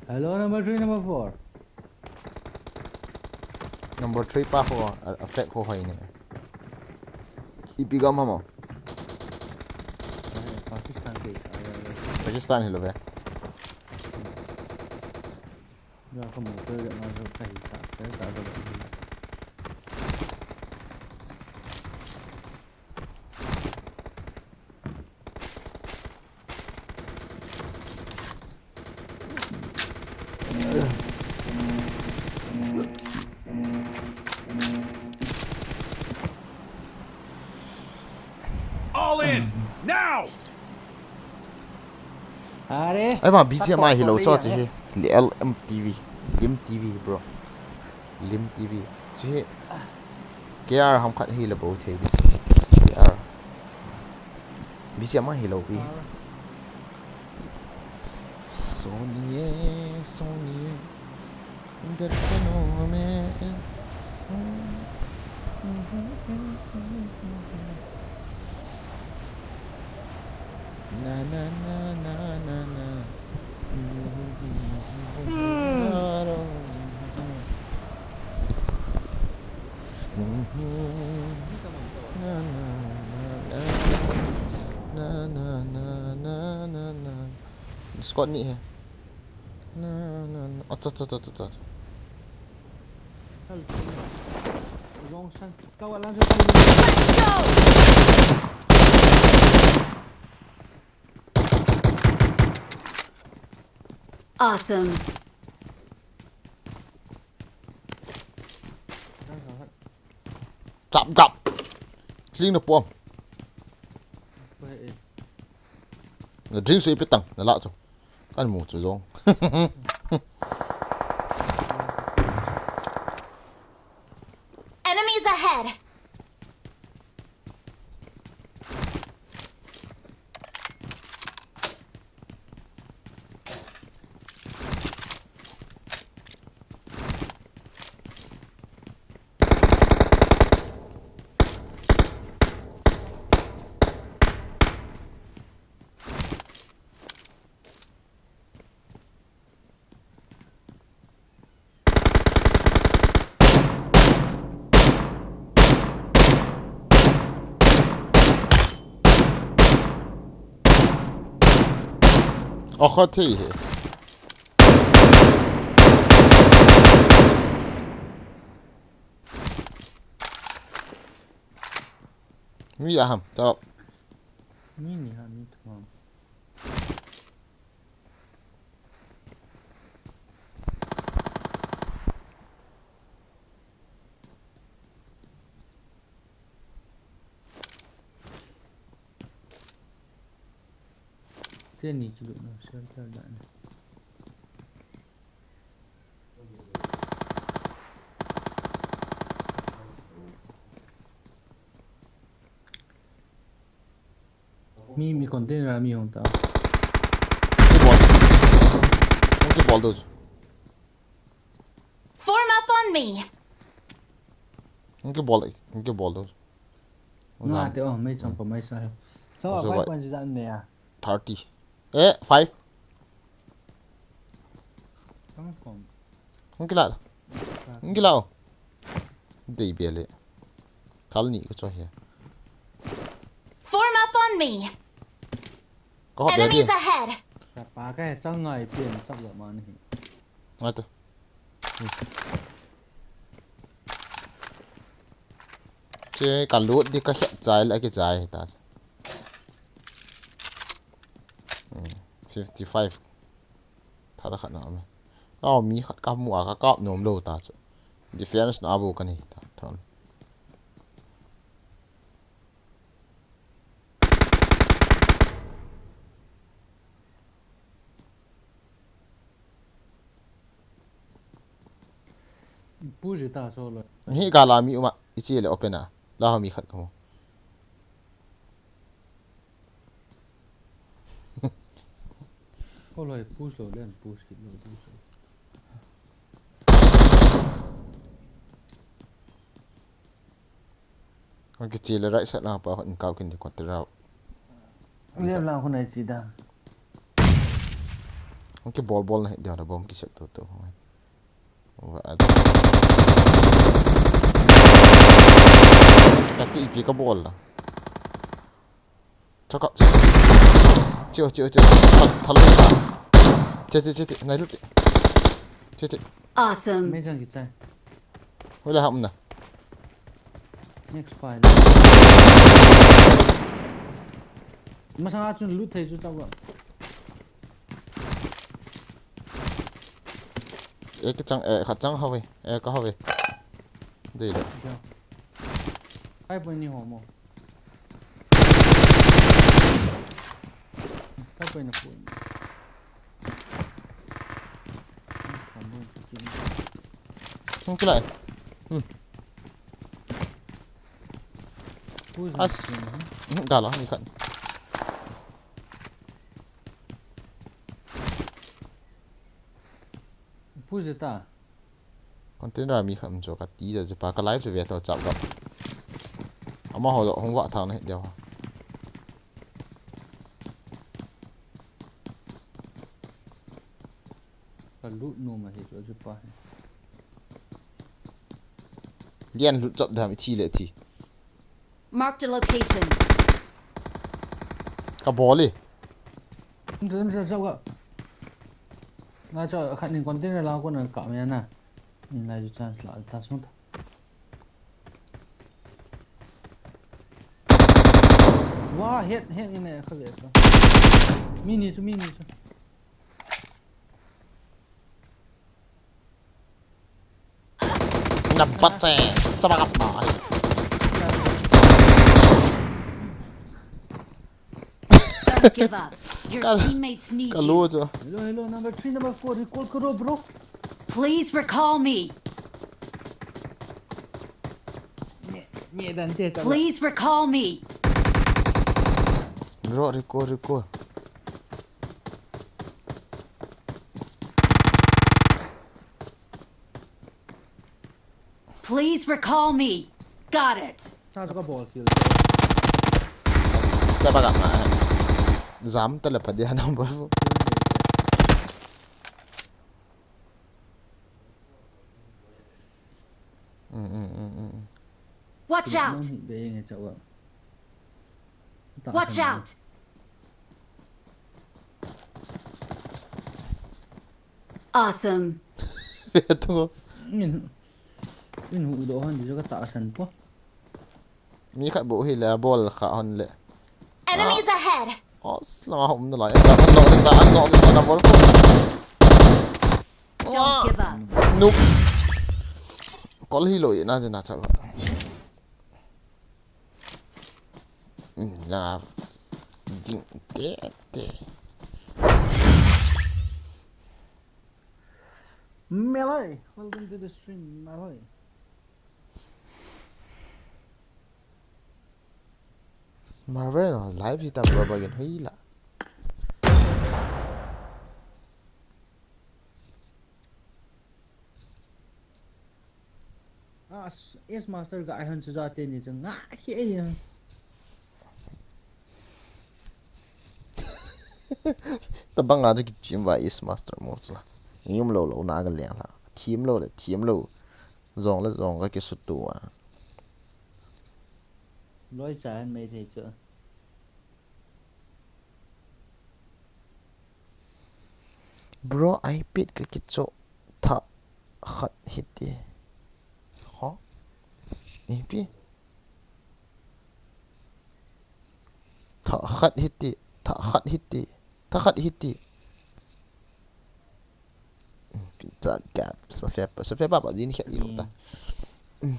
Hello, number three, number four. Number three pa ho, a, a flag ho hoi ne. Ipi gam ham? Eh, Pakistan ke, eh, Pakistan hi lou ve. Ya, ka motor de ma so ka hi sa, ka sa ka. All in, now! Are. Ai ma, B G M I hi lou cho chi hi. L M T V. Lim T V, bro. Lim T V. Chi hi. K R ham khat hi la bo thei di. K R. B G M I hi lou pi. Sony, Sony. Squad ni hi. Na, na, na. Acha, acha, acha, acha, acha. Let's go! Awesome. Chap, chap. Hling na pom. Na drink sui pitang, na la chu. Kan mu chu jong. Enemies ahead! Akha thei hi. Mi aham, tao. Mi ni ha, mi thum ham. Teni kilo na shelter dan. Mi, mi container a mi hung ta. Kibol. Hung kibol do. Form up on me. Hung kibol, hung kibol do. Nga te o, mei chang pa mai sa. Sa wa five point jan ne a. Thirty. Eh, five. Chang kom. Hung kila. Hung kila o. Dei bia le. Thal ni ka cho he. Form up on me. Ka hop bia di. Enemies ahead. Ka pa ka he chang ngai pian chak lo ma ni. Ngai to. Che ka lut di ka he chai le ki chai ta. Hmm, fifty-five. Thara khat na me. Ka mi khat ka mu a ka kap nom lo ta chu. Defense na bu ka ni ta. Thon. Push ta so lo. Hi ka la mi uma ichi le open a. La mi khat ka mu. Ko loi push lo len push kit lo push lo. Ang kichi le right side lang pa hon kau kin di kontra. Left lang ko nai chi da. Ang kibol bol na dia da bom ki set to to. Wa a. Kati ipi ka bol la. Chaka. Chiu, chiu, chiu. Thal, thal. Chete, chete. Nai lut. Chete. Awesome. Mei jang kichai. Hoila ham na. Next file. Masang a chun lut thei chu chang wa. Eh, ka chang, eh, ka chang hove. Eh, ka hove. Dei le. Ja. Ai, pun ni ho mo. Ka pun ni pun. Hung kila. Hmm. As. Hmm, dah lah, ni kan. Push ta. Container mi khat um chu ka ti ja chu pa ka live chu ve to chap gap. Amaho jo hung va thang na deu. Ka lut nom ahi chu chu pa hi. Lian lut chap dam i thi le thi. Marked a location. Ka bol e. Nda, nda, nda, nda. Na cha khat nin container la ko na ka me na. Nin lai ju chance la ta sung ta. Wa, head, head in a kha ve ta. Mi ni chu, mi ni chu. Na bat se, tabak apa. Don't give up. Your Kal-, teammates need kalu you. Chu. Hello, hello, number three, number four, recall karo, bro. Please recall me. Ni, ni dan te ka. Please recall me. Bro, recall, recall. Please recall me. Got it. Sa ka bol sil. Sa ba ka ma. Jam ta le pa dia number four. Mm, mm, mm, mm. Watch out! Watch out! Awesome. Ve tu. Min, min hu do han di ka ta san po. Ni khat bu hi le bol kha hon le. Enemies ahead. Os, la hom na lai. An nok ta, an nok ta na bol ko. Don't give up. Nope. Kol hi lo na je na cha. Na ding te te. Melai, welcome to the stream, Melai. Marvel, live hita bro, bagin huila. Ah, S Master ga ai han chu ja te ni chu nga hi ai. Tabang a chu kichim va S Master mo chu la. Yum lo lo na ga leng la. Thim lo le thim lo. Jong le jong ga kisutu a. Loi cha han mai thei chu. Bro, iPad ka kicho tha khat hiti. Ho? Ipi? Tha khat hiti. Tha khat hiti. Tha khat hiti. Chat gap. Safia pa. Safia pa pa jin khat ilo ta.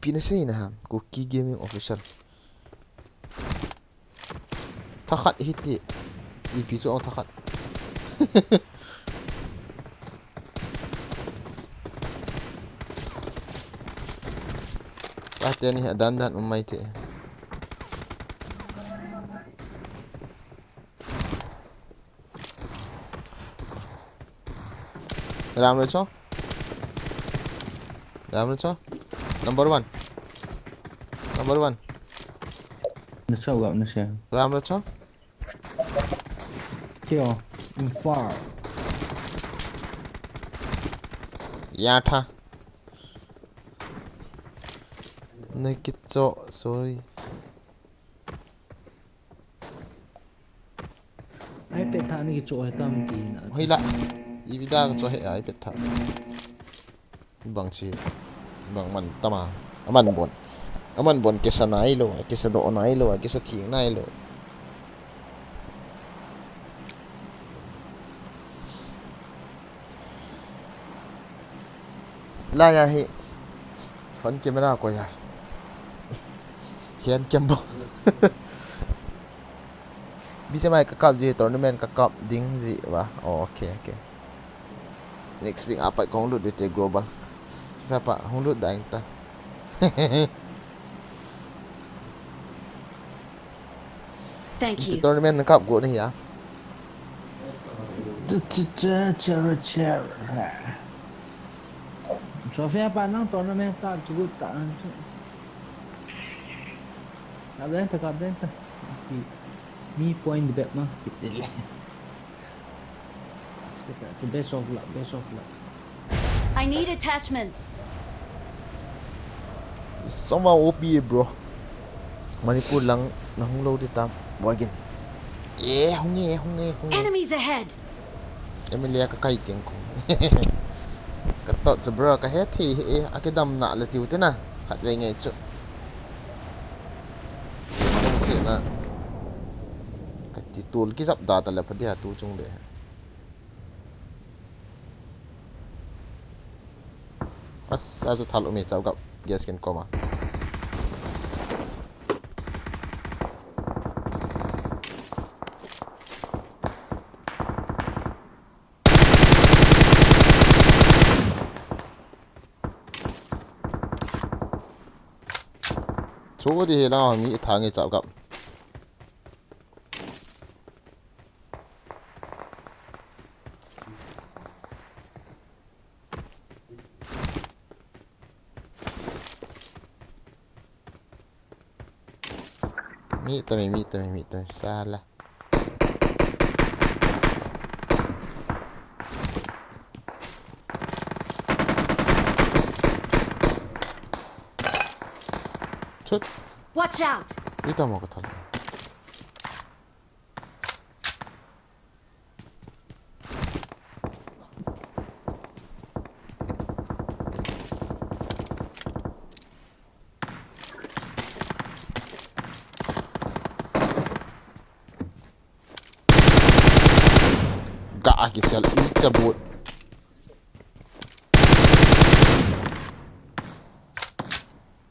Pina sei na ha. Kuki Gaming Official. Tha khat hiti. Ipi chu ong tha khat. Ate ni dan dan um mai te. Ram Recho. Ram Recho. Number one. Number one. Recho gap na siya. Ram Recho. Kill. In far. Ya tha. Nakicho, sorry. iPad tha ni kicho he tam ti na. Hoi la. Ipi da ka cho he iPad tha. Bang chi. Bang man tama. Aman bon. Aman bon kisa nai lo, kisa do nai lo, kisa thing nai lo. La ya hi. Phone camera ko ya. Hian cam bo. Bisa mai ka kap ji tournament ka kap ding ji ba. Oh, okay, okay. Next week apat kong lut dite global. Siapa hong lut daing ta. Thank you. Tournament na kap go na ya. Chera chera. Sofia pa nang tournament kap chu gut ta. Kap den ta, kap den ta. Mi point bep ma. Best of luck, best of luck. I need attachments. Soma O P bro. Manipur lang na hung lo di tam. Wagin. Eh, hung eh, hung eh, hung eh. Enemies ahead. Emilia ka kai keng ko. Ka tot chu bro, ka he thi he, a ke dam na le tiu te na. Khat ve ngai chu. Si na hung si na. Ka ti tul ki jap da ta le pha dia tu chung de. As, azu thal umi chau gap. Gas kin koma. Chu di he na mi thangi chau gap. Mi tami, mi tami, mi tami, sala. Chut. Watch out. Ita mo ka thal. Ka kisel i chabut.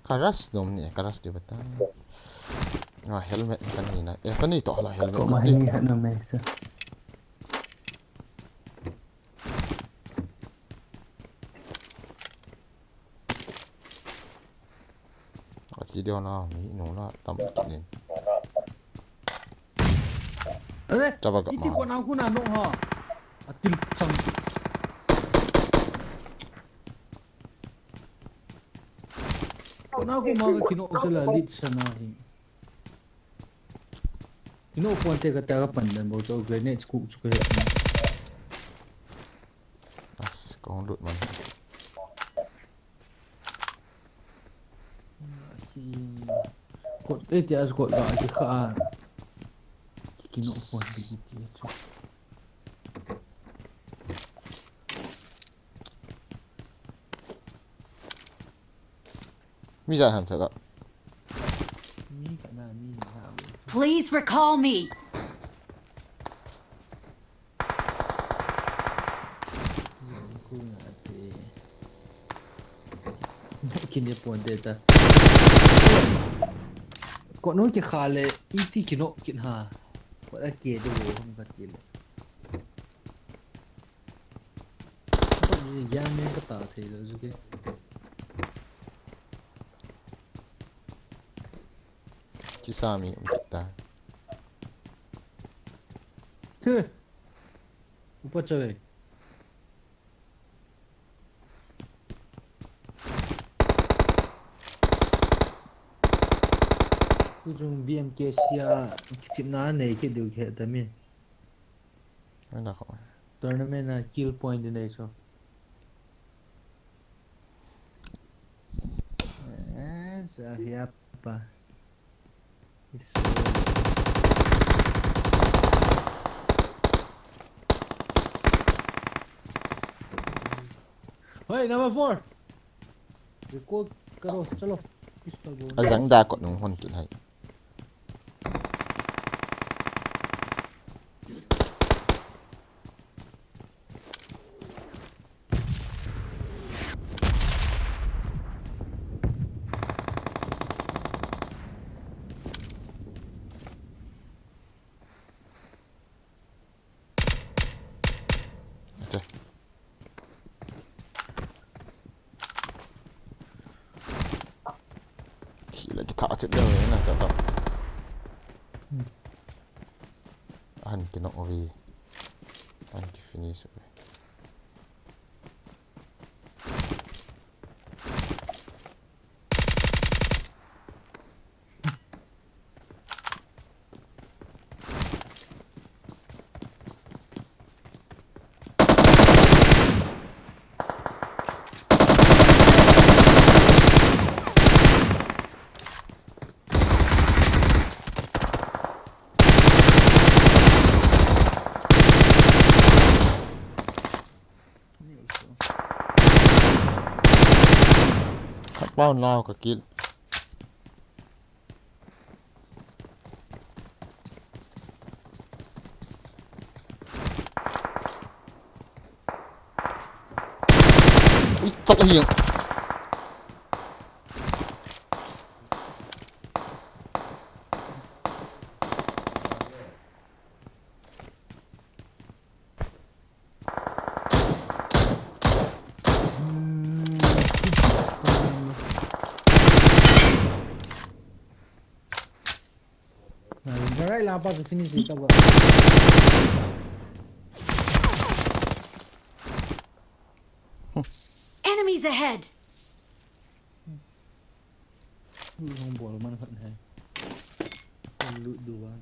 Ka rush nom ni, ka rush di bata. Ah, helmet ka nei na. Eh, ka nei to la helmet. Ko ma ni ha na me sa. Achi deu na mi nu la tam kit in. Are, chaba ka iti ma. Ko na khu na no ha. Atil chang. Ko na khu ma ka kino se la lit sa na hi. Kino pon te ka ta ka pan dan bo to grenade ku chu ka he. As, kong lut man. Kot, eh, ti as kot ba, ki kha. Ki, kino pon te ki ti chu. Mi jan han chaka. Mi ka na, mi na. Please recall me. Kine pon de ta. Ko no ki khale, iti kino kin ha. Ko da ke de wo hom ka ti le. Ko ni ya me ka ta thei lo ju ke. Chi sa mi um ta. Thu. Upa chale. Ku jung B M K sia kichipna nei kit diu ke ta mi. Ana ko. Tournament na kill point nei so. Eh, sa hia pa. Hoi, number four. Recall karo, chalo. Pistol bol. Ajang da kot nung hon kit hai. Ate. Thi la ki tha chet deu na cha ka. Hmm. Ahin kino uve. Ahin ki finish uve. Khat pau nau ka kill. Ui, chak hi. Garai la pa chu finish di ta ba. Enemies ahead. Lu hong bol man khat hai. Lu du ba.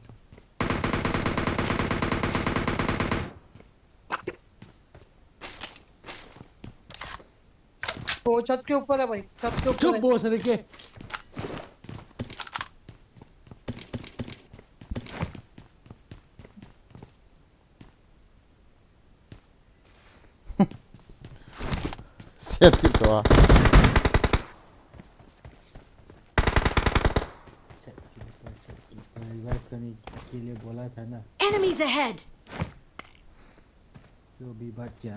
वो छत के ऊपर है भाई, छत के ऊपर चुप है। बहुत सारे के। Siat ti to a. छत के ऊपर, छत के ऊपर रिवाइव करने के लिए बोला था ना। Enemies ahead. Yo, bi bat kya?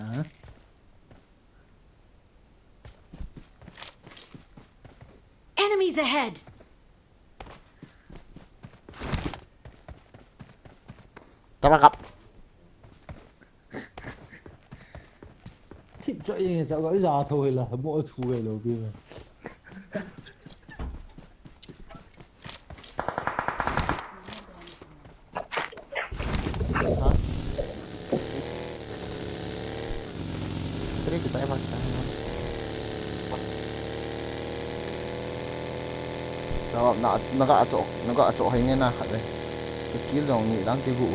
Enemies ahead! Tabakap. Thip cho ing cha ga ja tho hela, mo chu ga lo bi. Three kichai ba kichai. Na, na, naga cho, naga cho hai nge na khat le. Ka kill jong ni dang kigu.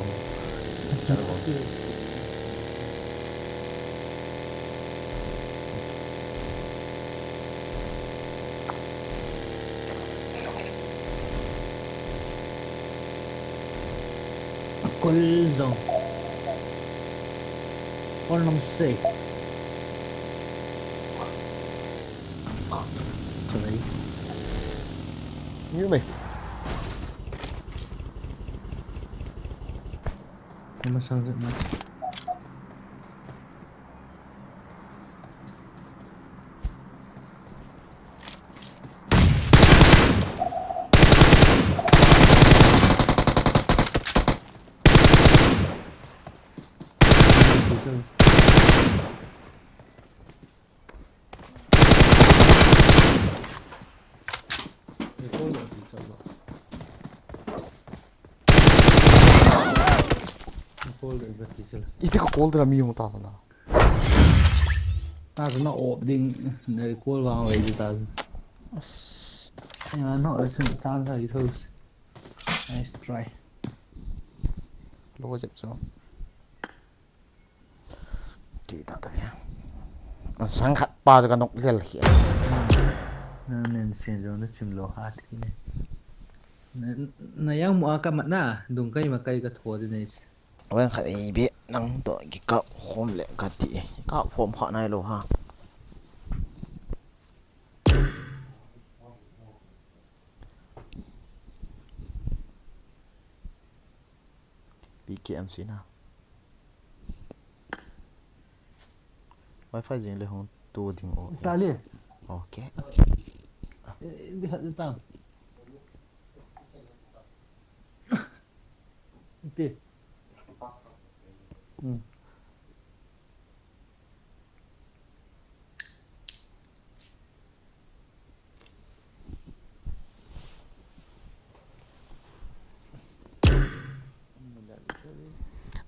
Kol jong. Kol nom se. Chale. Ni me. Ni ma sang je ma. Ite ka call dira mi yung ta sana. Ta sana op ding na recall vang wei ta. As. Ai ma no, asin chang ka i thos. Nice try. Lo jep cho. Ti ta ta ya. Sang khat pa ka nok lel khi. Na nen sen jong na chim lo hat ki ne. Na yang mo aka mat na, dung kai ma kai ka tho de ne. Wen khat ei be nang to ki ka hom le ka ti. Ka hom kha nai lo ha. P K M C na. Wi-Fi jing le hong tu ding o. Tali. Okay. Di hat ta. Pi. Hmm.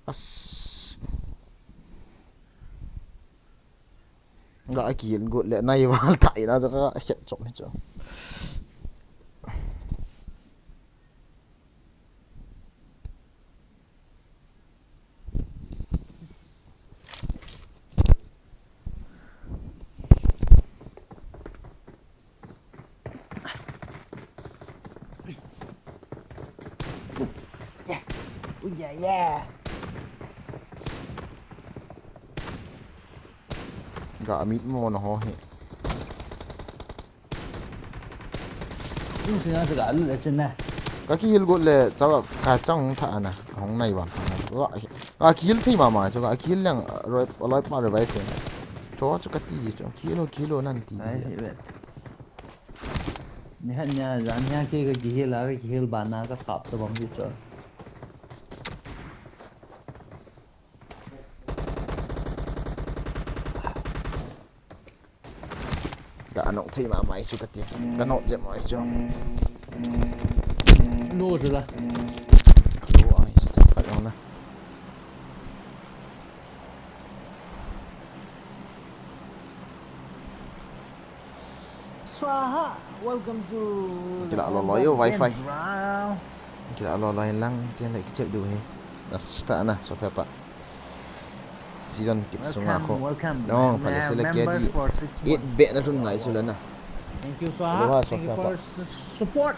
As. Ga kill got le nai val ta ina ja ka het chom ni chu. Yeah. Ui, yeah, yeah. Ga mit mo na ho hi. Insina sa ga lu le sin na. Ka kihil got le chawa ka chang tha na. Hong nai wan tha na. Ka kihil thei mama chu ka kihil leng roi loi pa revive thei. Cho chu ka ti chu kihil kihil nan ti. Ai, wait. Nihat nia, jan nia ke ka kihil a, ka kihil bana ka kap tabang di cho. Ka anok thei ma mai chu ka ti. Ka nok je mai chu. No chu la. Lo ai chu ta ka long na. Swaha, welcome to Kila lo lo yo Wi-Fi. Kila lo lo lang tian le kichep du he. Na sta na so fa pa. Season kit sunga ko. No, pale sele ke di. It be na tun ngai sule na. Thank you Swaha. Thank you for support.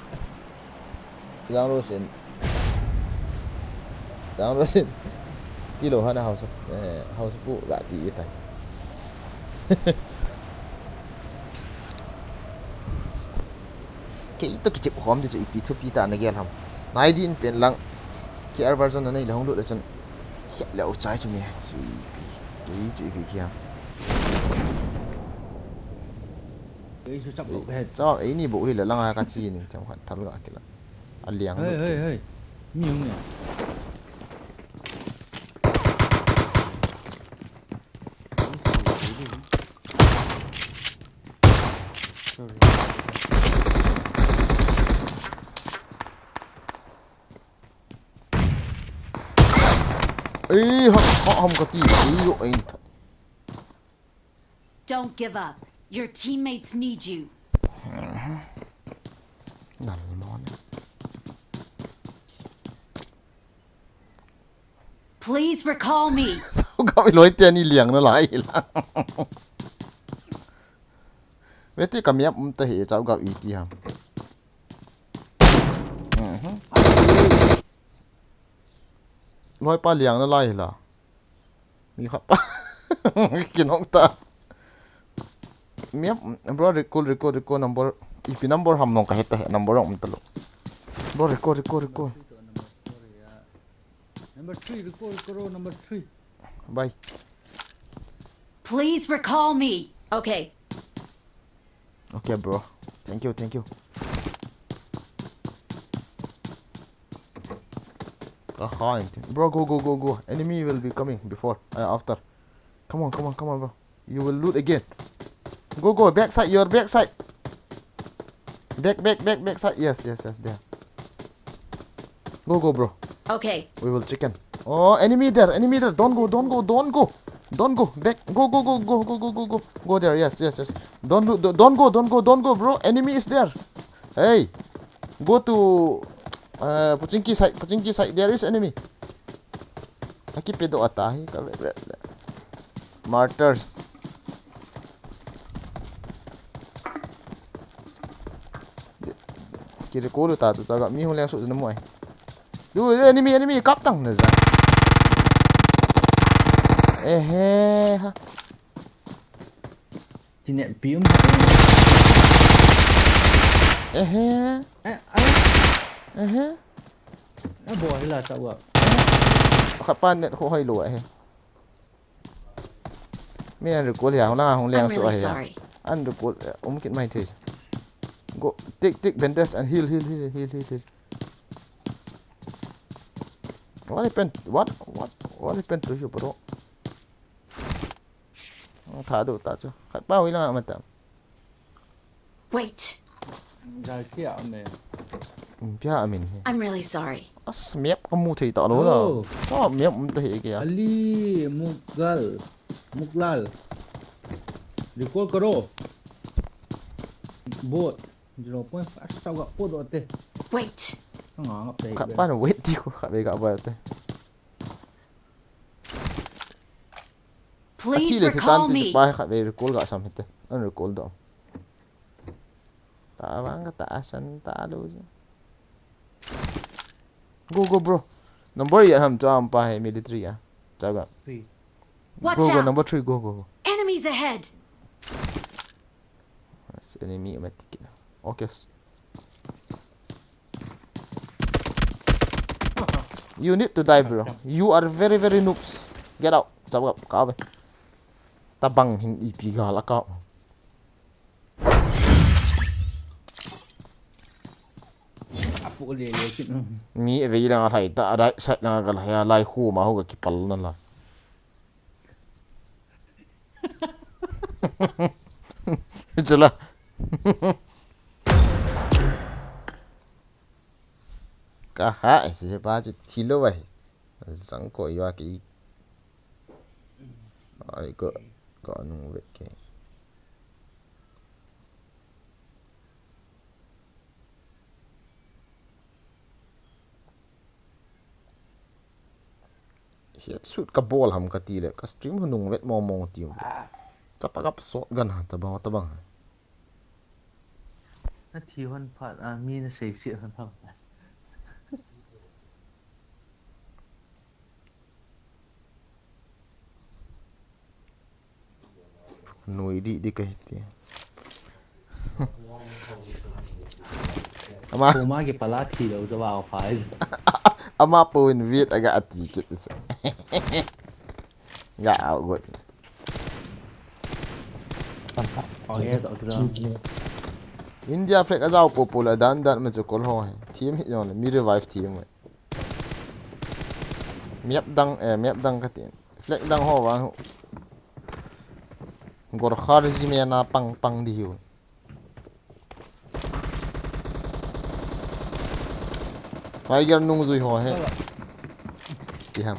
Jang Rosin. Jang Rosin. Ti lo hana house eh house pu la ti ita. Ke ito kichip hom di chu ipi thupi ta na gel ham. Nai din pen lang. K R version na nei le hong lut le chun. Khe le u chai chu mi. Chu ipi. Ei chu ipi kia. Ei chu chap lou he. Chap ei ni bo hi le langa ka chi ni tem khat thal ga kila. A liang. Hei, hei, hei. Mi hung e. Ei, ha, ha, ham ka ti, ei, yo, ei, tha. Don't give up. Your teammates need you. Nal mo na. Please recall me. Sao ka mi loi te ni liang na lai la. Vete ka mi ap um ta he chau ga i ti ham. Loi pa liang na lai la. Mi khat pa. Kinong ta. Mi ap, bro, recall, recall, recall number. Ipi number ham nong ka heta he number ong um ta lo. Bro, recall, recall, recall. Number three, recall, recall, number three. Bye. Please recall me. Okay. Okay, bro. Thank you, thank you. Kahain. Bro, go, go, go, go. Enemy will be coming before, uh, after. Come on, come on, come on, bro. You will loot again. Go, go, backside, your backside. Back, back, back, backside. Yes, yes, yes, there. Go, go, bro. Okay. We will chicken. Oh, enemy there, enemy there. Don't go, don't go, don't go. Don't go. Back. Go, go, go, go, go, go, go, go. Go there. Yes, yes, yes. Don't loot. Don't, don't go, don't go, don't go, bro. Enemy is there. Hey. Go to uh, Pochinki side. Pochinki side. There is enemy. Aki pedo ata hi ka ve ve. Martyrs. Kiri kulu ta tu chaga mi hung leng su na mo ai. Du enemy, enemy, kap tang na za. Ehe ha. Tine pium. Ehe. Eh, ai. Ehe. A bo hila ta wa. Khat pa net kho hoi lo ehe. Mi an recall ya, hung leng su ai ya. An recall, um kit mai thei. Go, take, take bandage and heal, heal, heal, heal, heal, heal. What happened? What, what, what happened to you, bro? Tha do ta chu. Khat pa hui langa mata. Wait. Jai kia me. Pia amin hi. I'm really sorry. As map ka mu thei ta lo la. Sa map um ta he ke ya. Ali Mughal. Muglal. Recall karo. Bot. Zero point five. As tau ga po do te. Wait. Nga nga pe. Khat pa na wait ti ko khat be ga ba te. Please recall me. Pa khat be recall ga sam hite. An recall do. Ta vang ka ta san ta lo. Go, go, bro. Number ya ham tu am pa hai military ya. Chaga. Go, go, number three, go, go, go. Enemies ahead. Enemy ma tikina. Okay. You need to die, bro. You are very, very noobs. Get out. Chaga ka be. Tabang hin ipi ga la ka. Mi ve la hai ta right side na ga la ya lai khu ma ho ga kipal na la. Chala. Ka ha ese pa chu thilo vai. Zang ko iwa ki. Ai ko ko nung ve ke. Hiat sut ka bol ham ka ti le ka stream hunung vet mong mong ti u. Chapa ka sot gan ha tabang tabang. Na thi hon phat a mi na sei si hon ham. Nui di di ka hiti. Ama. Uma ke pala thi lo to ba phai. Ama po in viet aga ati kit so. Nga out good. India flag ajao popo le dan dan ma chu kol ho hi. Team hi jong le mi revive team. Map dang, eh, map dang katin. Flag dang ho vang. Gorkha regiment a pang pang di hiu. Tiger nungjui ho hi. Ti ham.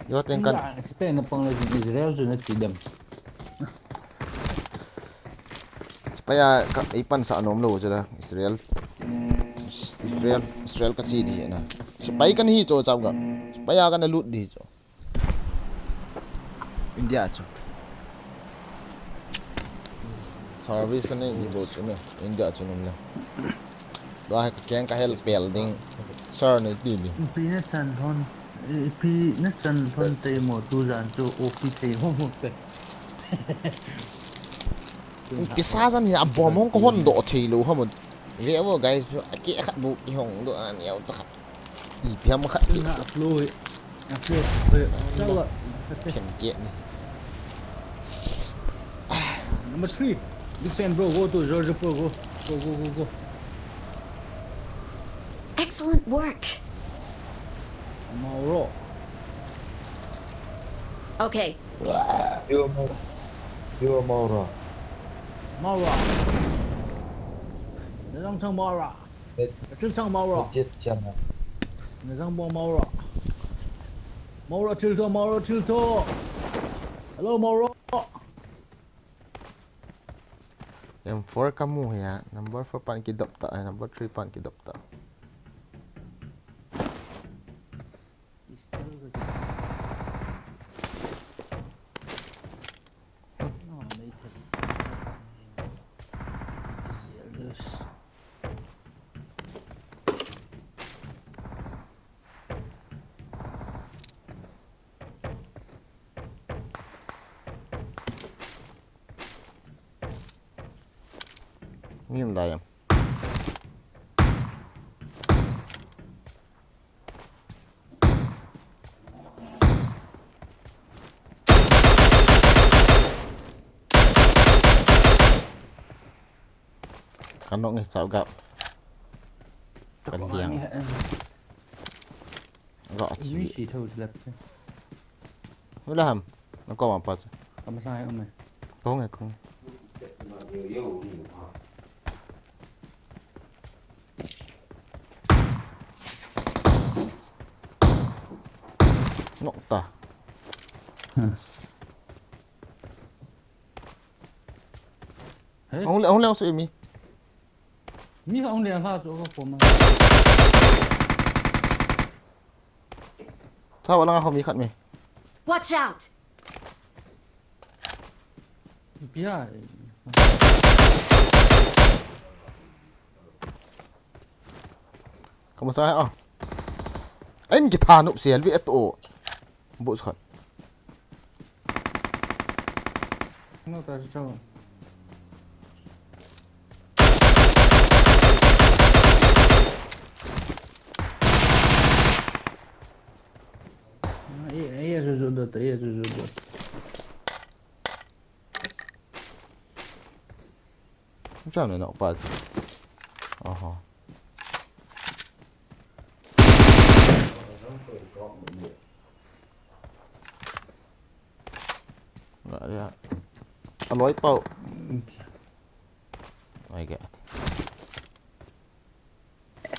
Yo teng kan. Te na pang le Israel chu na ti dem. Paya ka ei pan sa nom lo chu la Israel. Israel, Israel ka chi di na. Sipai kan hi cho chap ga. Sipai a kan lut di cho. India chu. Service kan nei di bo chu me. India chu nom le. Tua hi keng ka help pel ding. Sir nei ti di. Ipi na chan thon, ipi na chan thon te mo tu jan chu O P te mo mo te. Ipi sa jan hi a bom hong ko hon do thei lo ha mo. Ve vo guys, a ke khat bu ki hong do an yau cha khat. Ipi ham khat ti. Na upload. Upload. Upload. Sa la. Khen ke ni. Number three. Big fan, bro. Go to George, bro. Go. Go, go, go, go. Excellent work. Mauro. Okay. You are Mauro. You are Mauro. Mauro. Nazang sang Mauro. Mit-, Nazang sang Mauro. Mit chama. Nazang bo Mauro. Mauro thil tho, Mauro thil tho. Hello, Mauro. M four kamu hia, number four pan kidop ta, eh, number three pan kidop ta. Pistol ka kidop. No, later. Mi um lai em? Ka nok nge, sao gap. Ka liang. Ro a thi. Ui, thi tho lap. Ula ham. Na ko ma pa chu. Ka masa ai um e. Ko nge, ko nge. Nok ta. Hmm. Hey. Hung le, hung le, hung su mi. Mi hung le, ha, chu ka ko ma. Sa wala nga ho mi khat mi. Watch out! Pia. Ka masa hai a. Ain kitha nup sel ve to. Bus khat. No ta chau. Ei, ei, ei, ei, ei, ei, ei. Chao ne nok pa chu. Oho. Aloi pau. I get.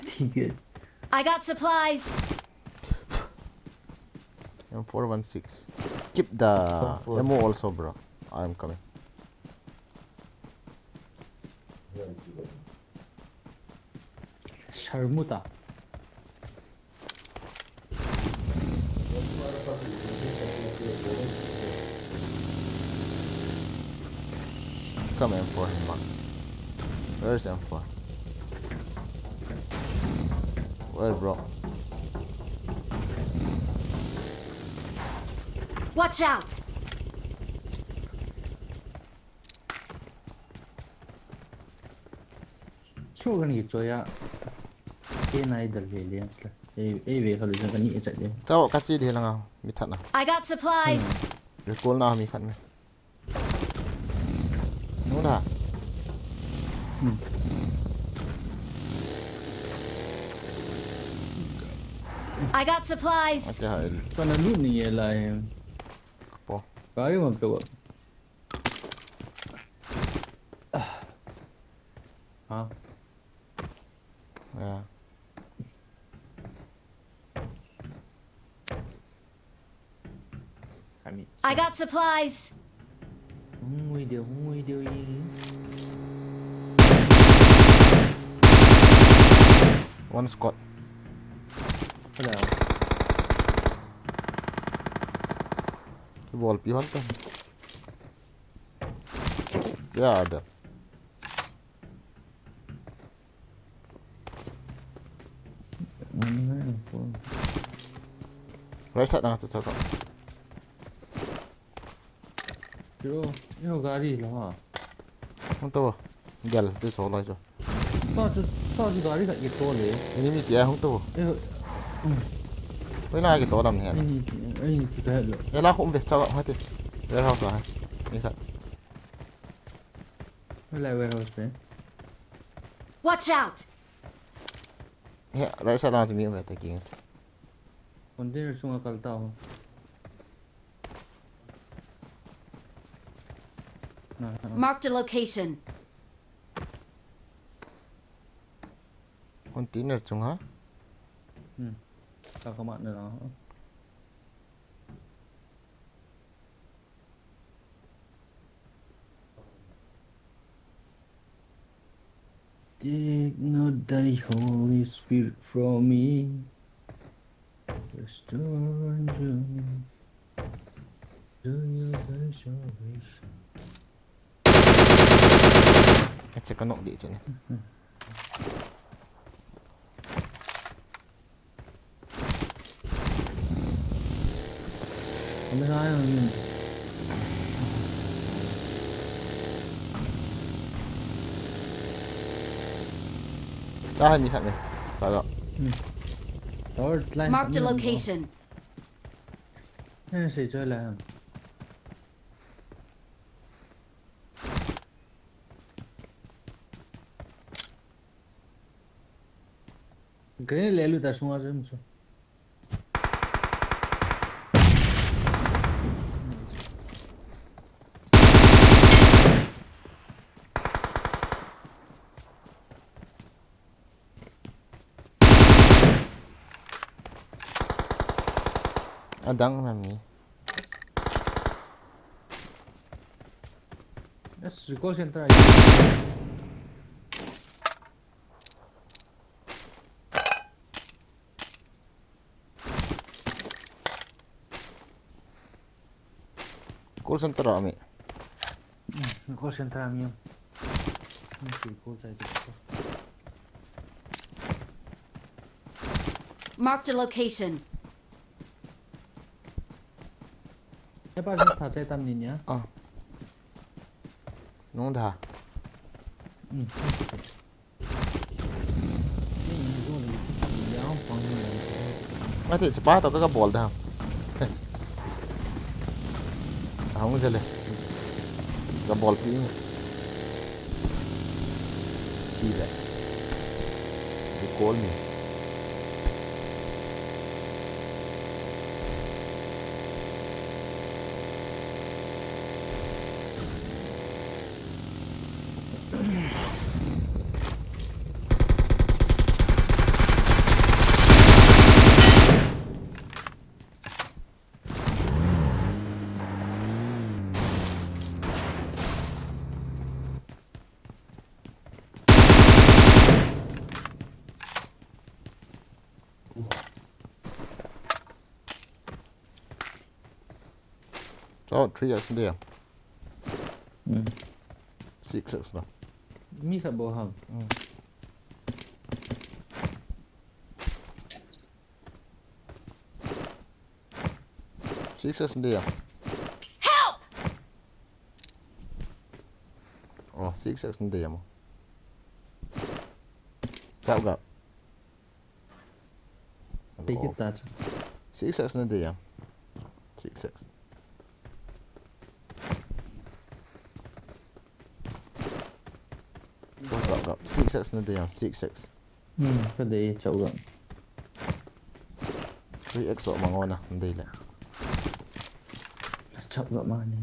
He good. I got supplies. M four one six. Keep the M four. Ammo also, bro. I'm coming. Sharmuta. Come M four, Mark. Where is M four? Where, bro? Watch out! Chugan ki choya. Ke nai dal le le. Ei, ei ve kha lu jang kani e chat je. Chao, ka chi di langa, mi that na. I got supplies. Recall na mi khat me. No na. Hmm. I got supplies. Ate ha el. Kana lu ni e la e. Po. Gari ma pe wa. Ha. Ya. Kami. I got supplies. Hung video, hung video yi. One squad. Hello. Ki ball pi hon tan. Ya, ada. Right side na chu chaka. Yo, yo gari lo ha. Hung to. Gel te so lai chu. Ta chu, ta chu gari ka ki to le. Ni mi tia hung to. Yo. Koi na ki to lam he. Ni, ni ki ka lo. Ela khum ve chaka ha te. Warehouse ha. Ni kha. Lai warehouse pe. Watch out! He, right side lang chu mi um ve ta king. Container chunga kal ta ho. Na, na. Marked a location. Container chunga? Hmm. Ka ka ma na na. Take not thy Holy Spirit from me. Restore unto me. Do you thy salvation. Ache ka nok di chene. Kami na yun. Chahai mi khat ni. Chahai. Hmm. Marked a location. Eh, sei choi la. Grenade le lu ta sunga jom chu. Adang na mi. Yes, recall center. Call center a mi. Hmm, call center a mi. Hmm, si call center. Marked a location. Apa sih tak saya tam ni ya? Ah. Nung dah. Hmm. Ate, chapa to ka bol da. Ahung jale. Ka bol pi. Chile. Recall ni. So, three X there. Hmm. Six X na. Mi khat bou ham. Hmm. Six X there. Help! Oh, six X there mo. Chao ga. Take it, Tacha. Six X na dei a. Six X. What's up, gap? Six X na dei a, six X. Hmm, ka dei, chau gam. Three X o mangona, dei le. Chau gam mani.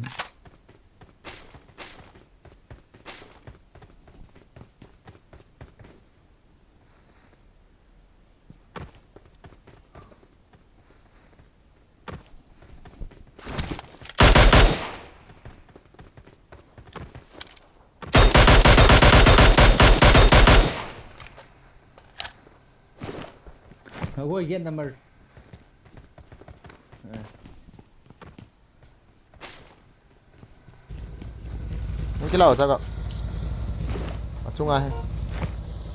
Go again number. Eh. Hung kilah o, Chaka. Achunga hi.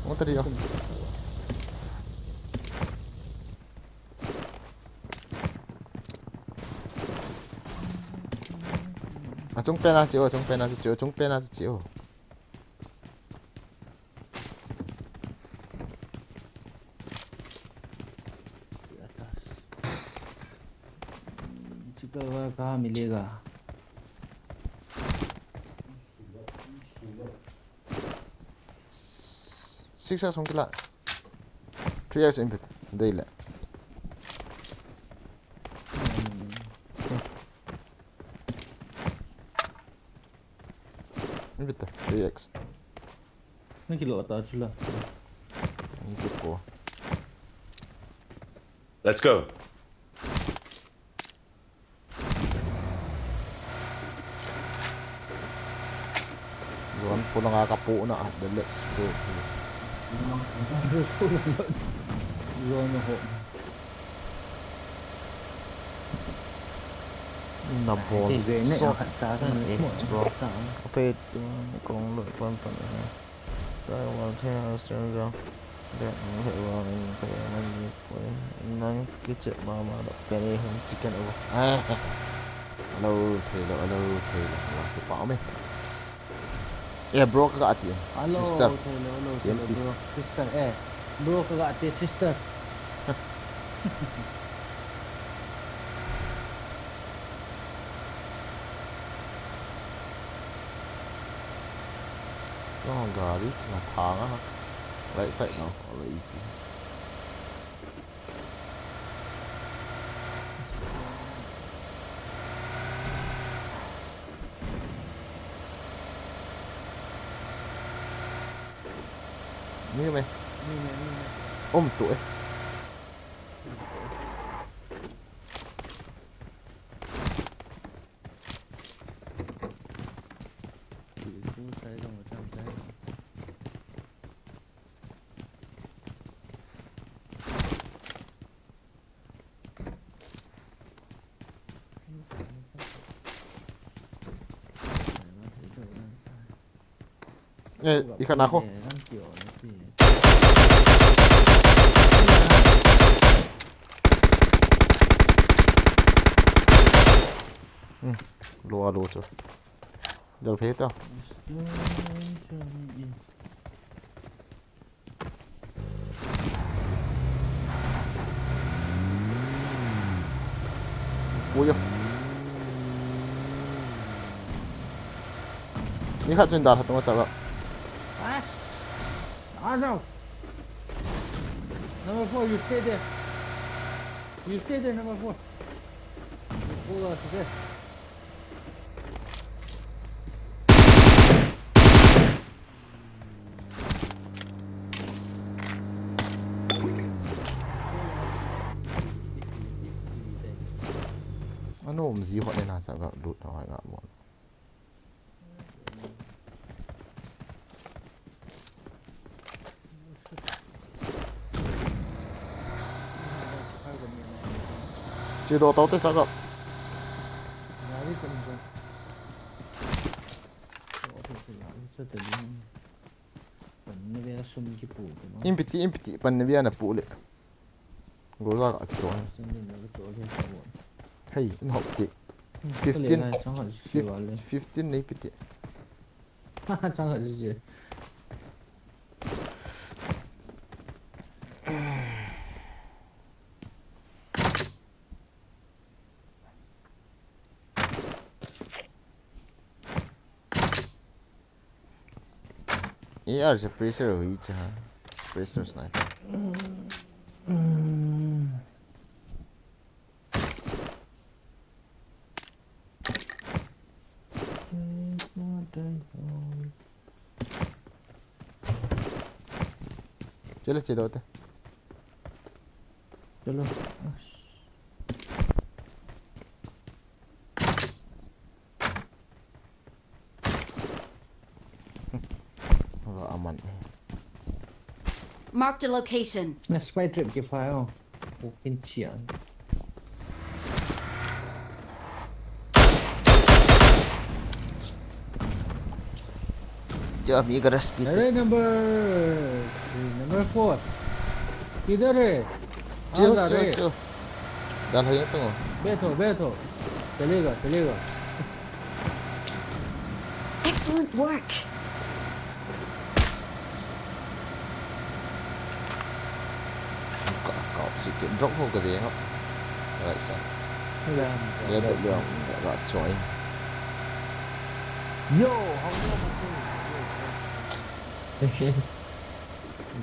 Hung tadi o. Achung pen a che o, achung pen a che o, achung pen a che o. Chika va kaha milega? Six X hung kilah. Three X in pit. Dei le. In pit. Three X. Nang kilo ata chula. Nang kipo. Let's go. Zone pula nga kapu na, ah, the let's go. Zone ho. Na bol so. Eh, bro. Ape tu kong lo pan pan. Taiwan, China, Australia. Nang kichep mama lo, kani hung chicken over. Alo thei lo, alo thei lo, alo tu pa me. Eh, bro, ka ga tin. Alo thei lo, alo thei lo, bro. Sister, eh. Bro, ka ga tin, sister. Kong gari kina thang a. Right side no. Right. Ni me. Ni me, ni me. Om tu eh. Eh, ikan aku. Hmm, luar luar tu. Dah peta. Ui. Ni khat chun dar khat tung a chal a. Ash. Azau. Number four, you stay there. You stay there, number four. You pull us there. Ano, um, zi hot na cha ga lut na ga mo. Che do tau te cha ga. Panna via sum kipu te no. Impiti, impiti, panna via na pu le. Goza ka kiso. Hei, in hop te. Fifteen, fifteen nei piti. Chang ha ji. A R se pressure hui cha. Pressure sniper. Chale, chale, hote. Chalo. Alo, aman. Marked a location. Na spy trap ke phai o. Pukin chian. Yo, amigo, respete. अरे, number three, number four. किधर है? आ जा रे। Chill, chill, chill. Dal hai tong. बैठो, बैठो। चलेगा, चलेगा। Excellent work. Ka, ka, si ke drop ho ka ve ho. Right side. Ya, ya, ya, ya, choi. Yo, how are you?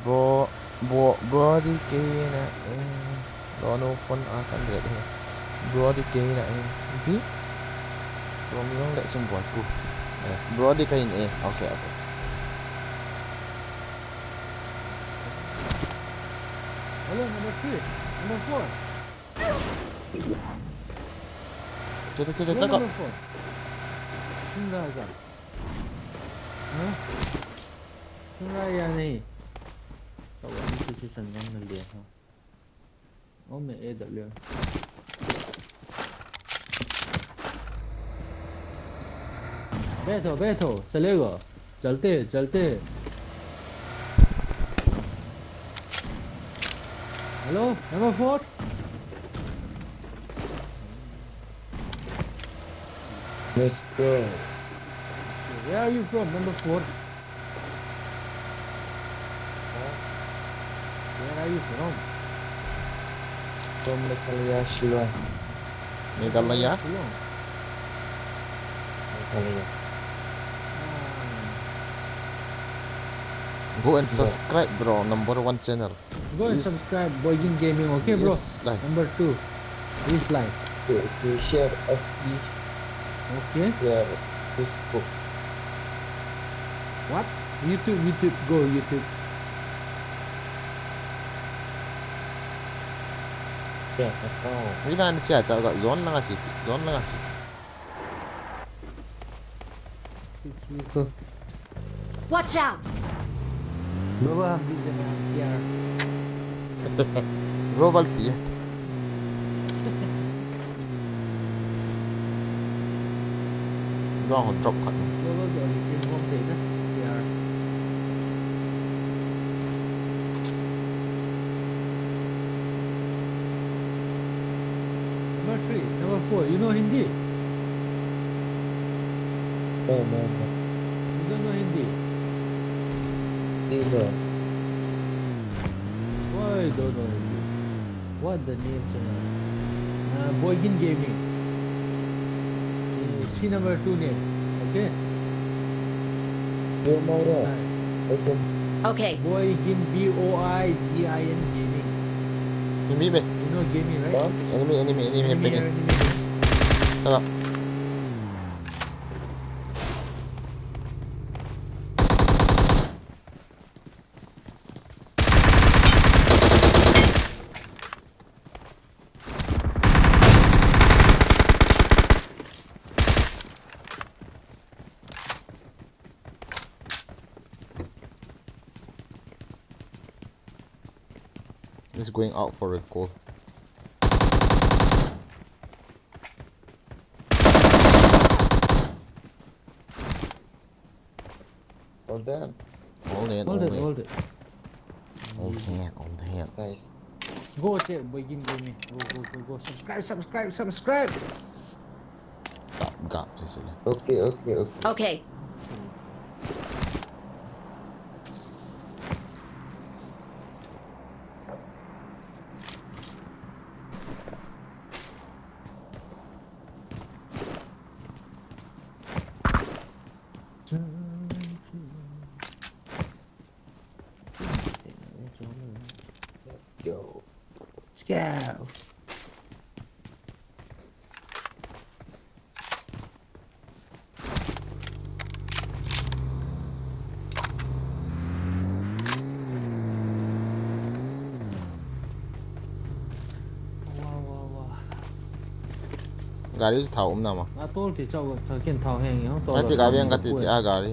Bro, bro, bro, di ke na, eh. Lo no phone a kan ret he. Bro di ke na e. Bi? Bro mi long le sum boy pu. Eh, bro di ka in e. Okay, okay. Hello, number three. Number four. Chute, chute, chute. Number four. Sum da ka. Ha? Sum da ya nahi. Ka wani kishi san nang na liya ha. Oh, मैं A W। बैठो, बैठो, चलेगा। चलते हैं, चलते हैं। Hello, number four? Let's go. Where are you from, number four? Huh? Where are you from? From Meghalaya, Shillong. Meghalaya? Shillong. Meghalaya. Ah. Go and subscribe, bro. Number one channel. Go and subscribe Boygin Gaming, okay, bro? Yes, like. Number two, please like. Okay, okay, share, F B. Okay. Share, Facebook. What? YouTube, YouTube, go YouTube. Share account. Ina ni cha cha ga zone langa chi, zone langa chi. Watch out! Global ham di jana T R. Global ti. Global drop khat. Global to ali chin bom te na T R. Number three, number four, you know Hindi? No, no, no. You don't know Hindi? Hindi, no. Why don't know Hindi? What the name channel? Uh, Boygin Gaming. Uh, C number two name. Okay? Boygin, B O Y G I N Gaming. Enemy be. You know Gaming, right? Enemy, enemy, enemy. Enemy, enemy. Shut up. He's going out for a goal. Hold on. Hold it, hold it, hold it. Hold hand, hold hand. Nice. Go check, begin gaming. Go, go, go, go. Subscribe, subscribe, subscribe. Sap gap sila. Okay, okay, okay. Okay. Go. Wah, wah, wah. Gari chu thao um nama? A tol ti chau, thao ken thao heng, hong tol. Nati lo, ka veng ka ti ti a gari.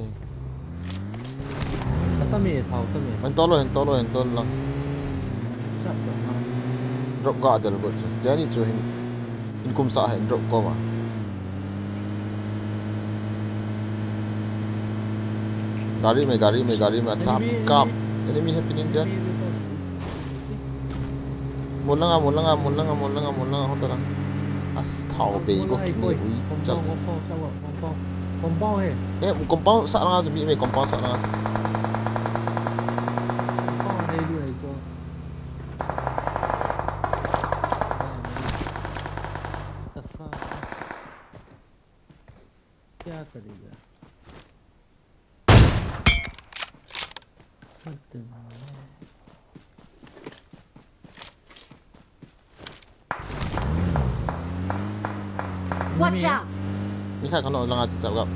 Ka tami thao tami. Hin tol lo, hin tol lo, hin tol lo. Sap lo ma. Drop ga del go chu. Jani chu hin, hin kum sa hin drop ko ma. Gari mai, gari mai, gari mai, chap kap. Enemy happening there. Mun langa, mun langa, mun langa, mun langa, mun langa, hotara. As thao be go kine ui, chal. Compound, compound, compound, compound, compound he. Eh, compound sa langa chu mi, mi compound sa langa chu. Compound he, lu he, ko. The fuck? क्या करेगा? What the hell? Watch out! Ni kha kano langa chu chau gap.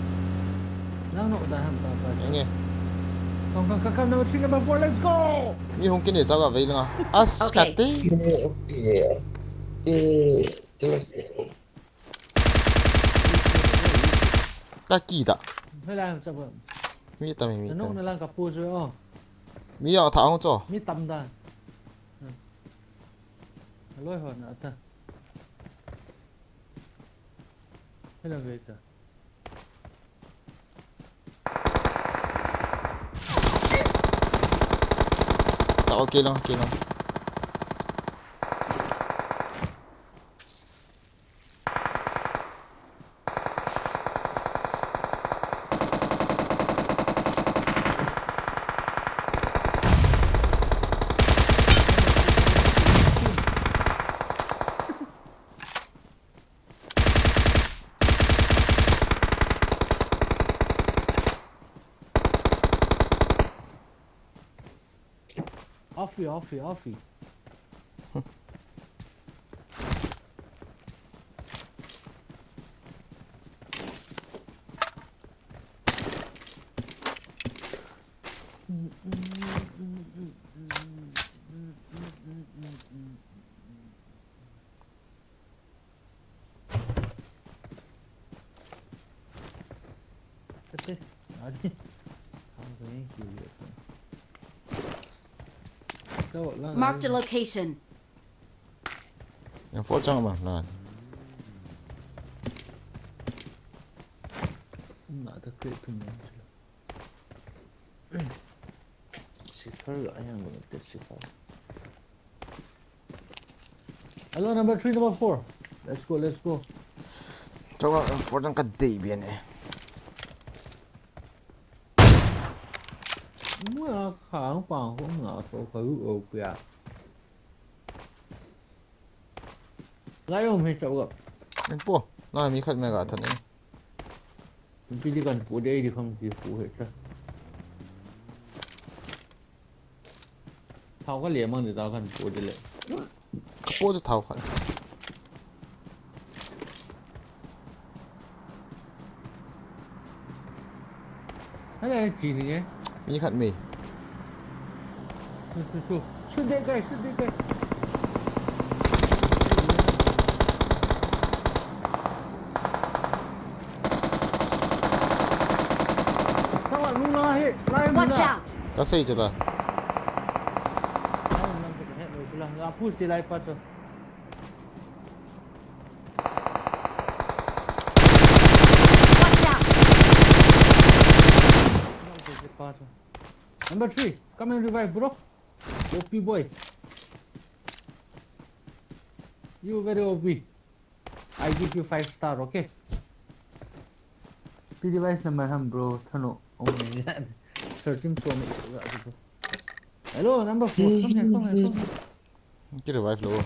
Nang no da ham ta pa. Enge. Kong kong kong kong number three, number four, let's go! Mi hung kine chau gap vei langa. As kati. Okay. Eh, eh, eh. Ka ki da. Hela chau gap. Mi tam mi tam. Nang no lang ka pu chu o. Mi ya tha hung cho. Mi tam da. Loi ho na ta. Hello, guys. Ta, okay lang, okay lang. Off you, off you, off you. Kate, ari. Ang kaya yung curious na. Ikaw lang, Marked a ari. Location. Yung four chang ma, na. Na, ta create to mo. Sifar ga, ayan mo, sifar. Hello, number three, number four. Let's go, let's go. Chong, four dang ka dei bien eh. Mua khang pang ko nga to ka lu o pia. Lai om he chau ga. En po, na mi khat me ga than eh. Pi di kan pu de di kham ki pu he cha. Thao ka le mang di ta kan pu de le. Ka pu de thao khat. Hala chi ni e. Mi khat mi. Shoot, shoot, shoot. Shoot that guy, shoot that guy. Watch out! Ka sei chu la. Watch out! Number three, come and revive, bro. O P boy. You very O P. I give you five star, okay? P device number ham, bro. Thano. Oh my God. Thirteen Pro Max. Hello, number four. Come here, come here, come here. Ki revive lo.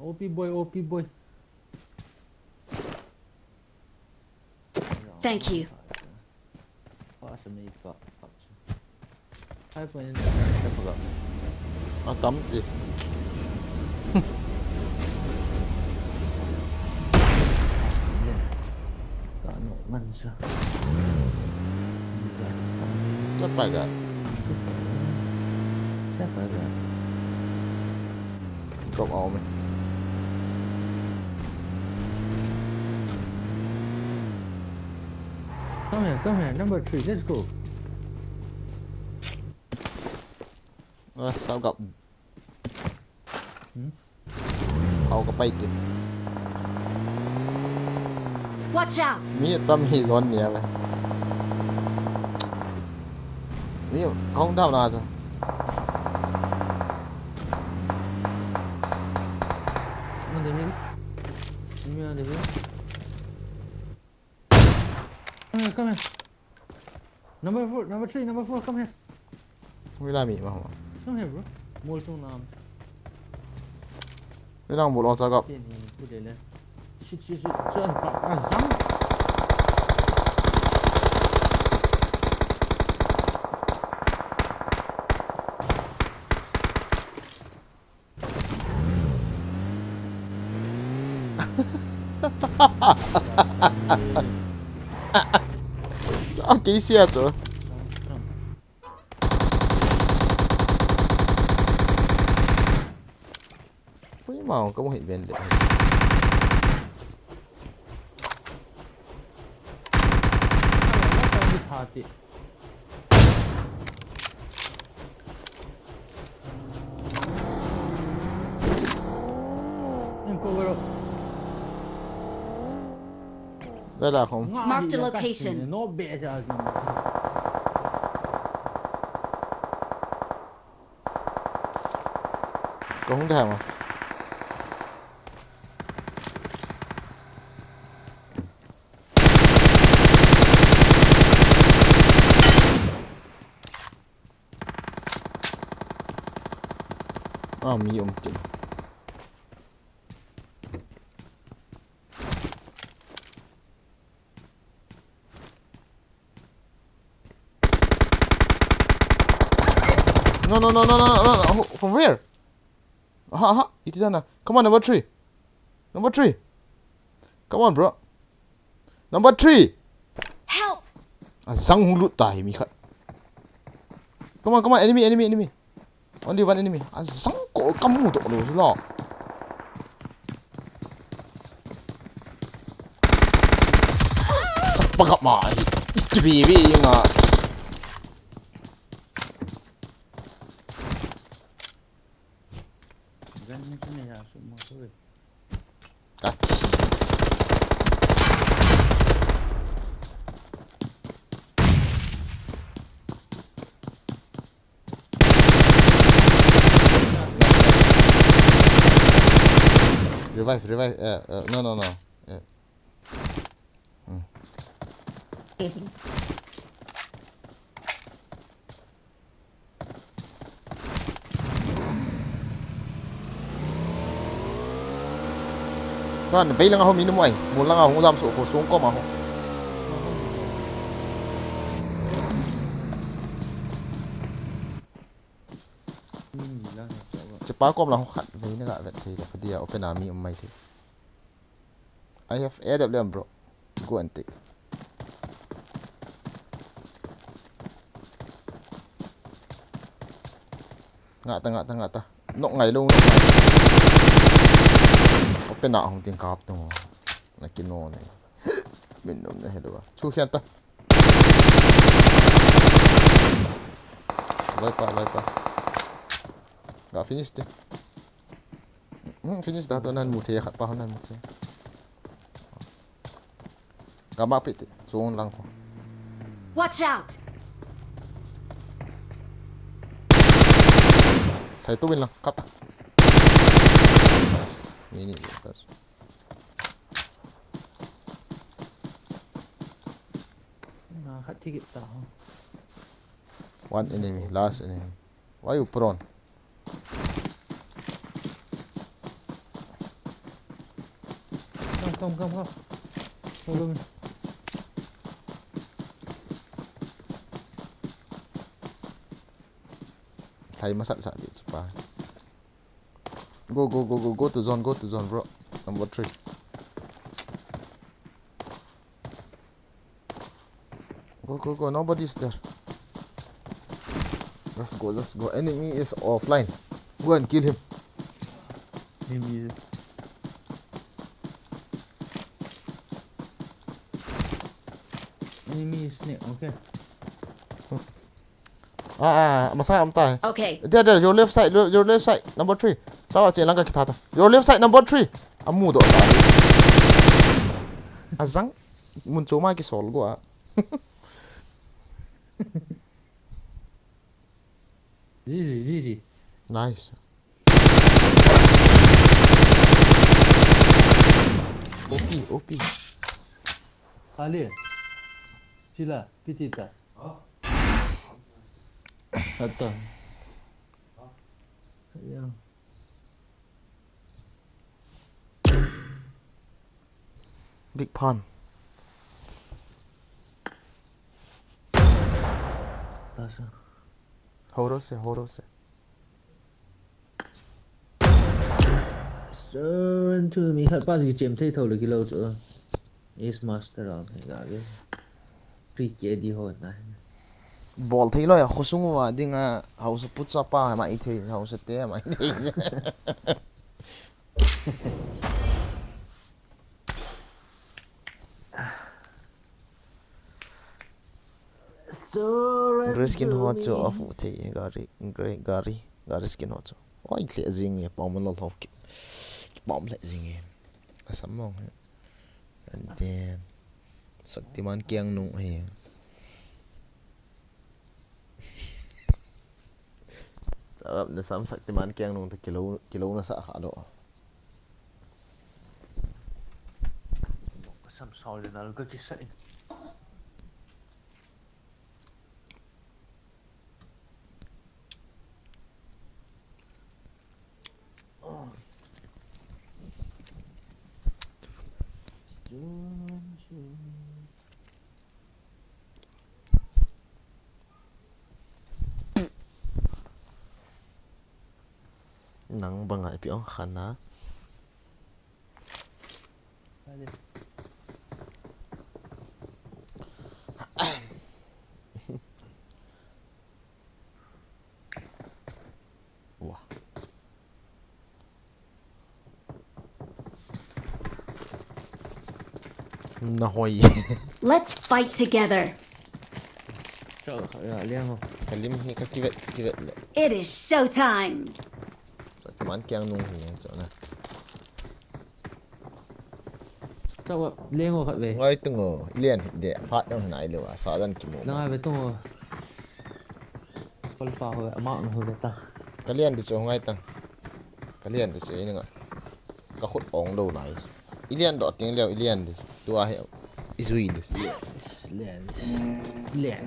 O P boy, O P boy. Thank you. Pass me, fuck, fuck. Five point eight. Atam ti. Kano man siya. Siya pa ga. Siya pa ga. Drop out, man. Come here, come here, number three, let's go. Ah, sao gap. Hmm? Hao ka pai te. Watch out! Mi tam hi zone ni ave. Mi hong down na chu. On the hill. Enemy on the hill. Come here, come here. Number four, number three, number four, come here. Wila mi ma ma. Come here, bro. Mol chung nam. Wila mol ong chagap. Tin hin, ku de le. Shit, shit, shit. Chuan pa, a zang. Sao kei sia chu. Pui mau ka mo hit ven le. Thati. Marked a location. Ka hung thei ma. Ah, mi um tin. No, no, no, no, no, no, no. Who, from where? Aha, aha. It is Anna. Come on, number three. Number three. Come on, bro. Number three. Help! A zang hung lut ta hi mi khat. Come on, come on, enemy, enemy, enemy. Only one enemy. A zang ko kamu to lo lo. Pagap ma hi. Isti bi bi nga. Gan ni kini ya su mo su. Kati. Revive, revive. Uh, uh, no, no, no. Uh. Hmm. Chuan vei langa ho mi na mu ai, mol langa hung jam suh kho sung koma ho. Chepa kom la ho khat vei na ga vet thei da, phadia open a mi um mai thei. I have A W M, bro. Go and take. Ngah ta, ngah ta, ngah ta. Nok ngai lo, nok ngai. Open a hung ting kap tung. Na kino nei. Min nom na hello. Chu khian ta. Lai pa, lai pa. Ga finish te. Hmm, finish da, to nan mu thei, khat pa nan mu thei. Ga ma pi ti, chung lang ko. Watch out! Thei tu win lang, khat. Nice. Ni ni, nice. Na khat thi kit ta ho. One enemy, last enemy. Why you prone? Come, come, come, come. Follow me. Thai masat sat di chu pa. Go, go, go, go, go to zone, go to zone, bro. Number three. Go, go, go, nobody's there. Just go, just go. Enemy is offline. Go and kill him. Enemy. Enemy is near, okay. Ah, ah, masa am tai. Okay. There, there, your left side, your, your left side, number three. Sawa che lang ka kitha ta. Your left side, number three. Amu do ta. Azang. Mun choma kisol go a. G G, G G. Nice. O P, O P. Ali. Sila, pitita. Ata. Ya. Big pan. Tasa. Horo se, horo se. Stone to me. Khat pa si chem thei tho le kilo chu. Ace Master a, he ga ve. Free K D ho na. Bol thei loi a, khosung uva dinga, hausa putsa pa, mai thei, hausa te, mai thei. Gray skin ho chu off thei, gari, gray, gari, gari skin ho chu. Oi, le jing e, pom lo lo ki. Pom le jing e. Asam mong he. And then, Shaktiman kiang nung hi. Sabab na sam Shaktiman kiang nung ta kilo, kilo na sa kha lo. Sam sol na ka kisa in. Nang banga ipi ong khana. Wah. Na hoi. Let's fight together. Chao, ya, liang ho. Kalim hi ka kivet, kivet le. It is showtime. Shaktiman kiang nung hi yang chao na. Chao, liang ho khat ve. Ngai tung o, ilian hit de, phat dong hin ai le wa, sa dan ki mo. Ngai ve tung o. Kol pa ho, ama ho ve ta. Kalian di chu ngai tang. Kalian di chu ini nga. Ka khut ong lo nai. Ilian do ting leo, ilian di. Tua he. Izui di. Ilian. Ilian.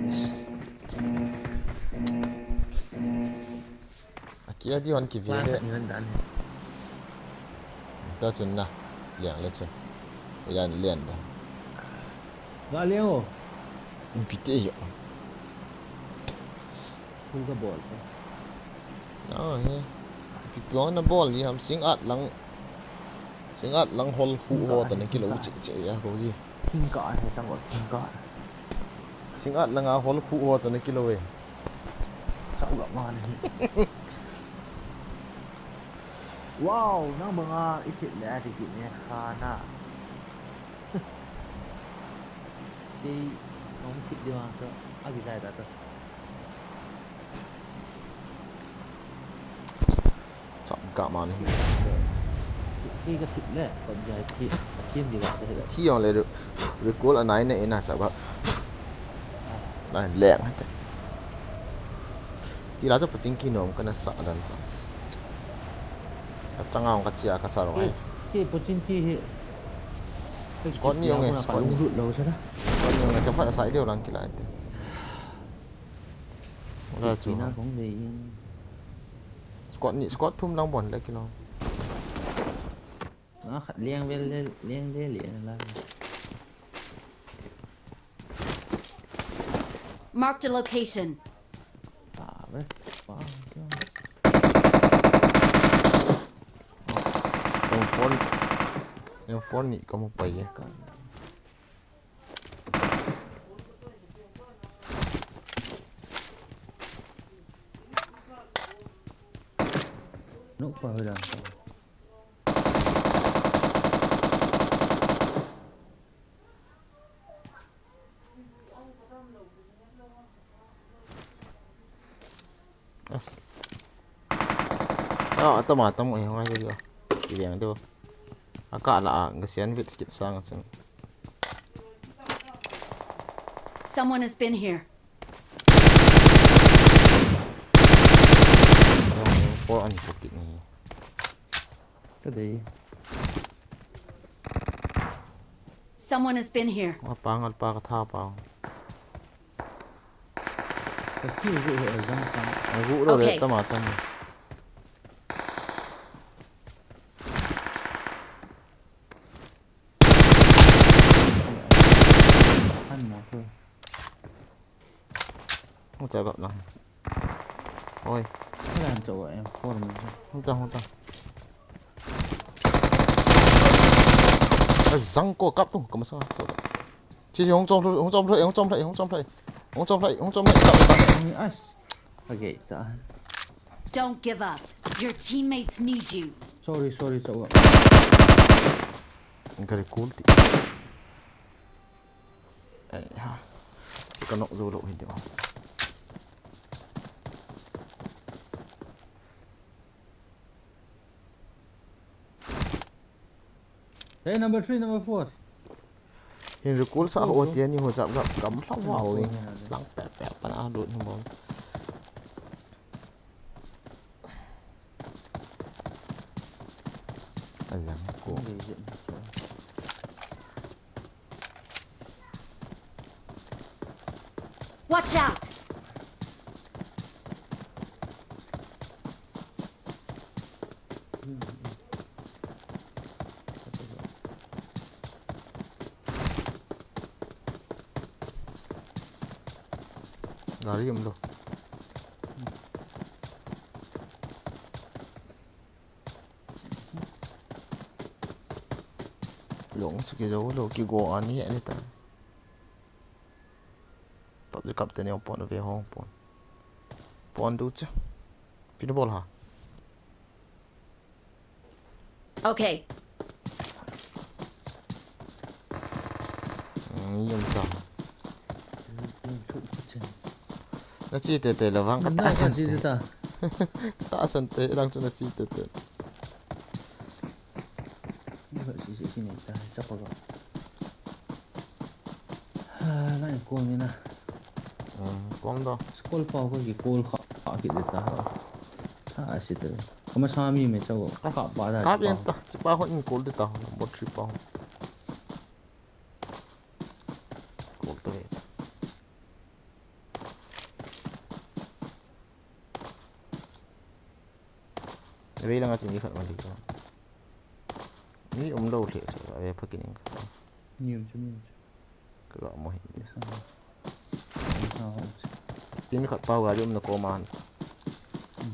Akia di hon ki ve le. Ni hon dan he. Ta chun na. Liang le chun. Ilian, ilian da. Ga leo. Pite yo. Kul ka bol. Ah, he. Pi pi na bol hi ham sing at lang. Sing at lang hol khu ho ta na kilo che che ya ko ji. King ka he chang ko king ka. Sing at lang a hol khu ho ta na kilo e. Chang la ma ni. Wow, nang banga i kit le a ti kit ne kha na. Kei kong thip di ma to, a ki jai ta to. Chap ga ma ni. Kei ka thip le, kon jai thi, thim di ba te. Thi ong le ru, recall anai ne ina chap ga. Nai leng te. Ti la to paching ki nom ka na sa dan cha. Ka changa ong ka chia ka sa rong ai. Ki, ki paching ki hi. Squad ni ong e, squad ni. Lung lut lo sa da. Squad ni ong e, cham khat asai deu lang kila ite. Wala chu. Pina kong de yin. Squad ni, squad thum lang bon le kilo. Nga khat liang vel le, liang le le la. Marked a location. Pa ve, pa. Phone ni kamu pai e. Nuk pa hui dan. As. Ah, atama, atama, eh, ngai dia. Kiveng tu. Aka la, ah, ngasian vit sikit sang asin. Someone has been here. Yang four an pukit ni. Tadi. Someone has been here. Apa ngal pa katha pa. Ka kill gu he zang sang. Agu lo le. Okay. Tama, tama. Han mo ko. Hung cha gap na. Oi. Kalan cha wa M four mo. Hung ta, hung ta. Azang ko kap tu, kamasang tu. Chi, chi, hung chom lhai, hung chom lhai, hung chom lhai, hung chom lhai. Hung chom lhai, hung chom lhai, kap ta. Ai, as. Okay, ta. Don't give up. Your teammates need you. Sorry, sorry, sorry. Gari cool ti. Ai ha. Ka nok zo lo hi de. Hey, number three, number four. Hin recall sa ho ti ani ho jap gap kam hla wa oi. Lang pe pe pa na lut ni mo. Azang ko. Watch out! Gari um lo. Long chu kijo lo, kigo ani ani ta. PUBG kap te ni pon ve hong pon. Pon du chu. Pin bol ha. Okay. Mm, yum ta. Na chi te te lo vang ka ta san te. Ta san te lang chu na chi te te. Ni ba si si si ni ta cha pa ga. Ha, na ko ni na. Mm, kong do. School pa ko ki call kha, kha ki de ta. Tha si te. Kama sa mi me cha ko. Kap pa da. Kap yen ta. Chi pa ho in call de ta. Number three pa ho. Call to ve. Ve langa chu mi khat ma li ko. Mi um lo le le ve phakin in ka. Mi um chu, mi um chu. Ka ga mo hi. Sa. Sa. Tin khat pau gari um na ko man. Hmm.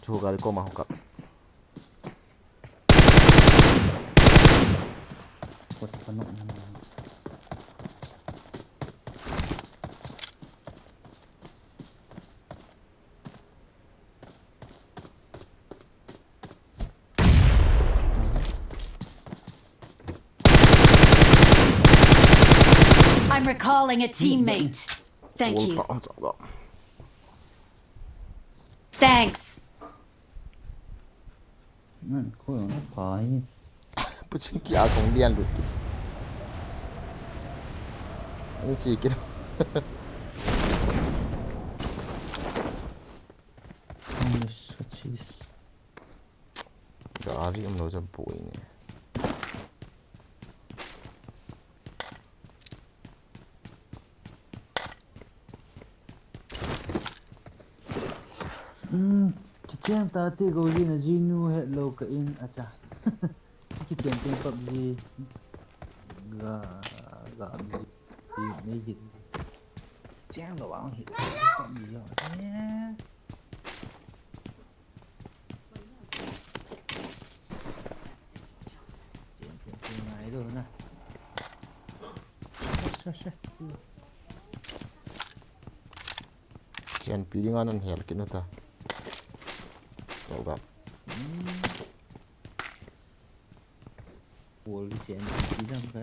Chu gari ko ma ho kap. Ko ta no. I'm recalling a teammate. Thank you. Thanks. Nan ko na pai. Puchin ki a kong lian lut. Ni chi ki. Gari um lo jam pui ni. Hmm, kicheng ta te go ji na ji nu het lo ka in acha. Kicheng te PUBG ga ga ji nei ji. Cheng lo ang hi PUBG jo. Eh. Cheng cheng cheng nai Chen pi dinga nan hel kit nu ta. Tau ga. Pol ki chen pi dam ka.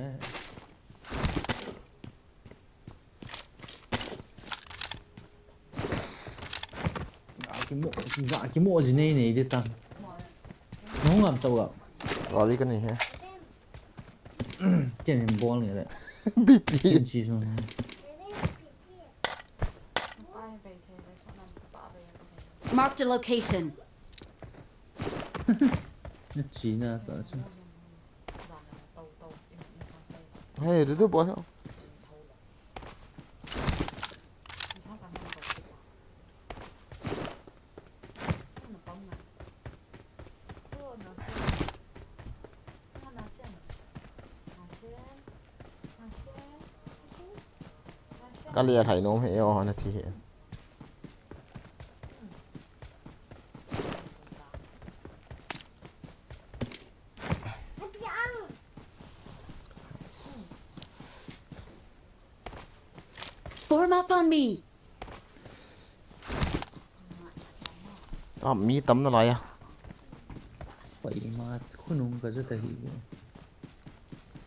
Ga ki mo, ga ki mo ji nei nei de ta. Nung am tau ga. Wali ka ni he. Ken in bol ni le. B P. Ken chi so. Marked a location. Na chi na ka chi. Hey, du du bol. Ka le thai nom he o na thi he. Form up on me. Ah, mi tam na lai a. Pai ma khunung ka jata hi.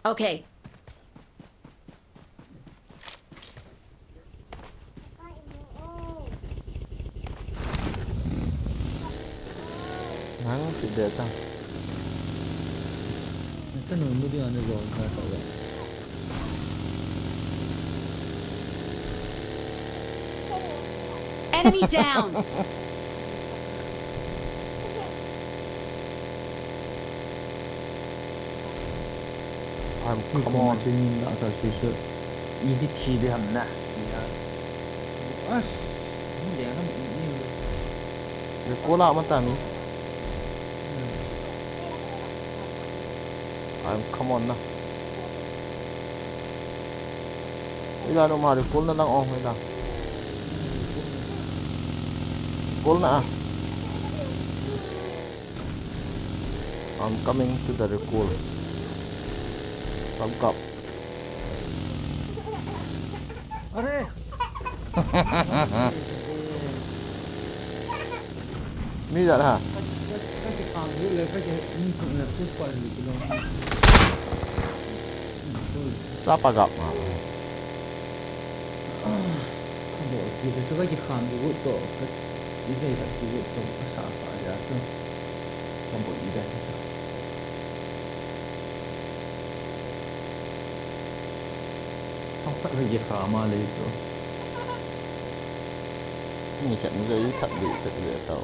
Okay. Nang ti de ta. Ka nu mu ding ana zon ka ta. Enemy down. I'm, come on. Chen in da ta si su. I di thi de ham na. Ni ha. As. Mu de ham ni. Ni ko la ma ta ni. Ai, come on na. Ila no mari kul na lang oh ila. Kul na ah. I'm coming to the recall. Come, come. Are. Mi jat ha. Ka, ka, ka kikham hi le, ka ki, ni kham le, push pa le kilo. Sa pa gap ma. Ka bol ki le, ka kikham hi gut to, ka, i ve ka ki gut to, ka sa pa ja to. Ka bol i da ka. Thong khat ve je kha ma le chu. Ni chat ni je i khat ve chat ve tau.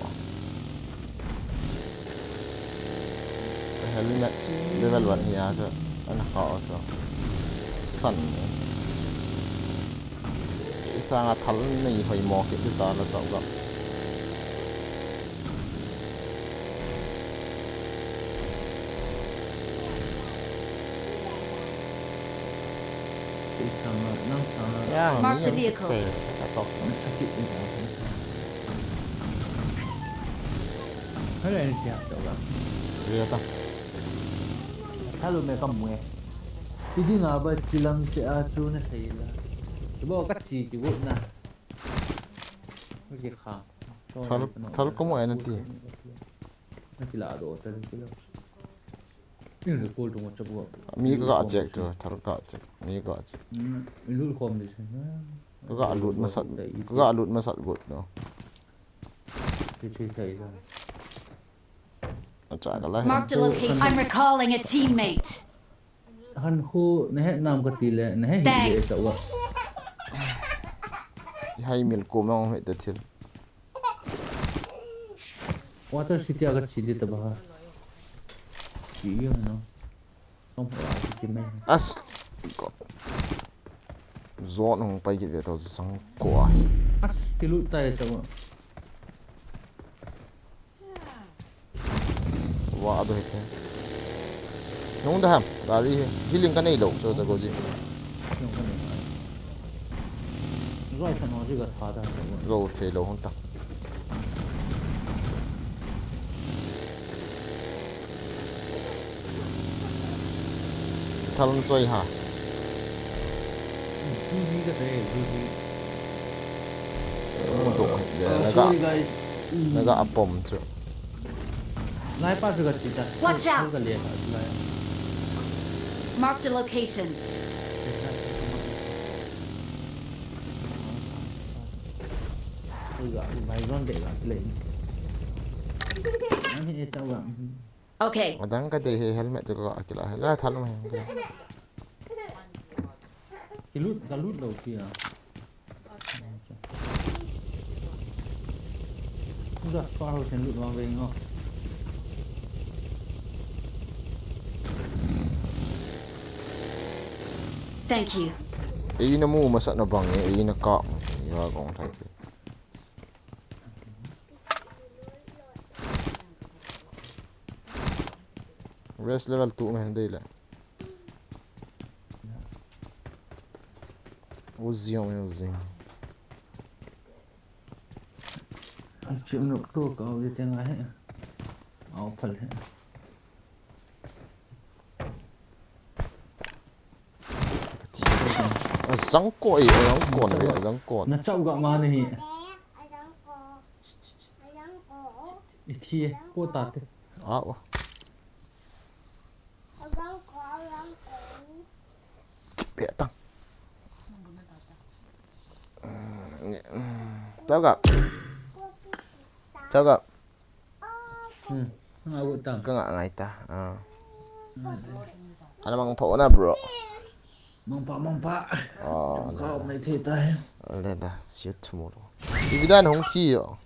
Ka helmet level one hi a chu. Ana kha chu. San. Isanga thal nei hoi mo kit ta la chau ga. Marked a vehicle. Ria ta. Hello, me kam mue. Idin aba chilang se a chu na thei la. Bo ka chi ki vo na. Ki kha. Thal, thal ko mo en ti. Na kila do ta kila. Ni recall tu mo chabu. Mi ka check tu, thal ka check. Mi ka check. Lu khom ni. Ka lut masat, ka lut masat got no. Ti ti tai la. Acha ka la. Marked a location. I'm recalling a teammate. Han khu na he nam ka ti le, na he hi le ta wa. Hai mil ko ma he ta thil. Water City aga chi di ta ba ha. Chi yo no. Som ho a chi mai. As. Zon hung pai kit ve to sang ko a hi. As, ti lut tai ta wa. Wa do hete. Nung da ham, gari hi. Healing ka nei lo, cho cha go ji. Zoi khan ho ji ga sa da. Lo the lo hon ta. Thal choi ha. G G ka te, G G. Mu do, le, oh, naga, sorry, guys. Mm. Naga apom chu. Lai pa chu ka ti ta. Watch out! Ka le ka lai. Marked a location. Ui, ga, ui, bai zon de ga, le. Ang hi e chau ga. Okay. Adang ka dei hi helmet chu ka kila hi. La thalum hi. Ki lut, ka lut lou pi a. Ga, pa ho sen lut wang veng ho. Thank you. Ei na mu masa na bang e, ei na ka. Ya gong thai. Rest level two में है, देख ले। Uzi में Uzi। Chim nuk tu ka u te ngai. Au phal he. Azang ko e, azang ko ne, azang ko. Na chau ga ma ni hi. I thi e, ko ta te. Ah, oh. Pe ta. Chau ga. Chau ga. Hmm. Nga u tang. Ka nga ngai ta. Ah. Hmm. Ana mang pha na, bro. Mang pha, mang pha. Oh, ka le, mai thei ta he. Le da, shit, tomorrow. Ividan hong thi yo.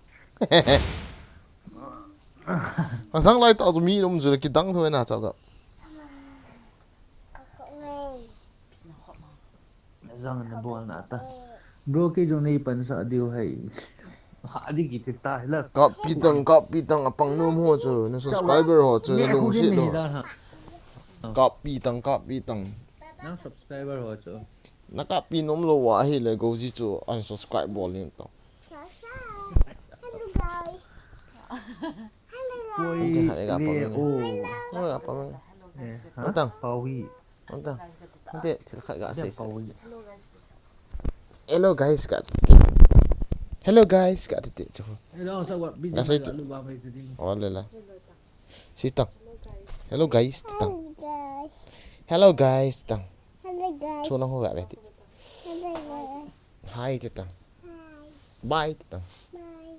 Asang lai ta chu mi lum chu kidang tho na cha ga. Zang na bol na ta. Bro, kei jong nei pan sa diu hai. Ha di ki ti ta la. Kap pi tang, kap pi tang, apang nom ho chu, na subscriber ho chu, na lungset ho. Kap pi tang, kap pi tang. Nang subscriber ho chu. Na kap pi nom lou a hi le go ji chu unsubscribe bol in to. Hello guys. Hello guys. Ante ha ga pa. Oh, ga pa. Eh, ha? Antang. Pawi. Ante, ante, thil khat ga sei sei. Hello guys, ka ti. Hello guys, ka ti chu. Hello, sa wa, busy. Ga sei tu. Lu ba mai tu ding. Oh, le la. Sei tang. Hello guys, ti tang. Hello guys. Hello guys, ti tang. Hello guys. Chu nang ho ga ve ti. Hello guys. Hi, ti tang. Hi. Bye, ti tang. Bye.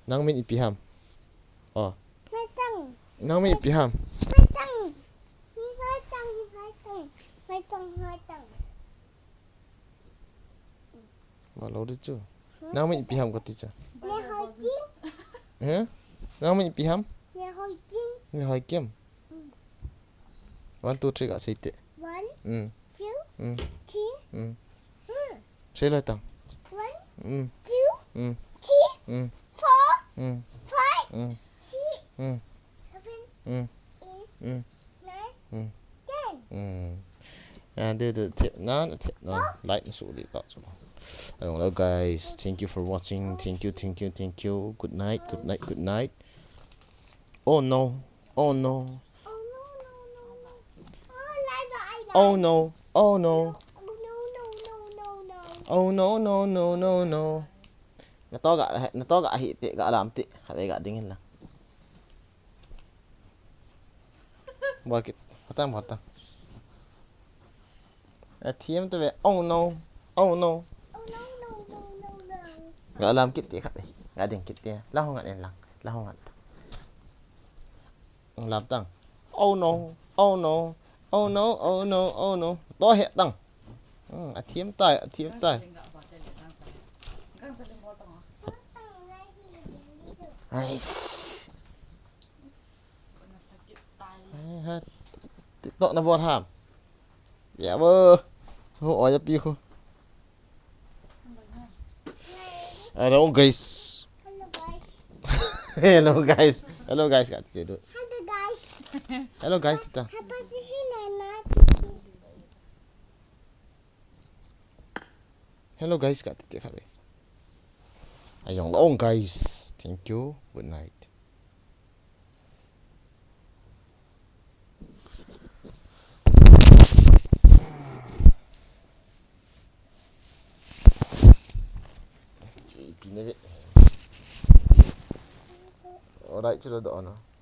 Nang min ipi ham? Oh. Hai tang. Nang min ipi ham? Hai tang. Hai tang, hai tang. Hai tang, hai tang. Wa lo de chu. Nang min ipi ham ka ti chu. Ne hoi kim. Eh? Nang min ipi ham? Ne hoi kim. Ne hoi kim. Mm. One, two, three, ka sei te. One, mm, two, mm, three, mm, mm. Sei lai tang. One, mm, two, mm, three, mm, four, mm, five, mm, six, mm, seven, mm, eight, mm, nine, mm, ten. Mm. Ah, de, de, tip na, tip na. Like na su di ta su. Hello guys, thank you for watching. Thank you, thank you, thank you. Good night, good night, good night. Oh no, oh no. Oh no, no, no, no. Oh, Liza, I like. Oh no, oh no. Oh no, no, no, no, no, no. Oh no, no, no, no, no. Na to ga, na to ga hi te, ga lam te. Ha ve ga ding in la. Bol kit. Hatang, hatang. Athiam ta ve. Oh no. Oh no. Oh no, no, no, no, no. Ga lam kit te khat e. Ga ding kit te. La hung ngat en lang. La hung ngat. Lam tang. Oh no. Oh no. Oh no, oh no, oh no. To he tang. Hmm, athiam tai, athiam tai. Ais. Ai ha. TikTok na bol ham. Ya bo. So, oh, ya pi ko. Hello guys. Hello guys. Hello guys. Hello guys, ka ti du. Hello guys. Hello guys, ta. Hello guys, ka ti ti kha be. Ayong long guys. Thank you. Good night. Nevi. Alright, chilo do na.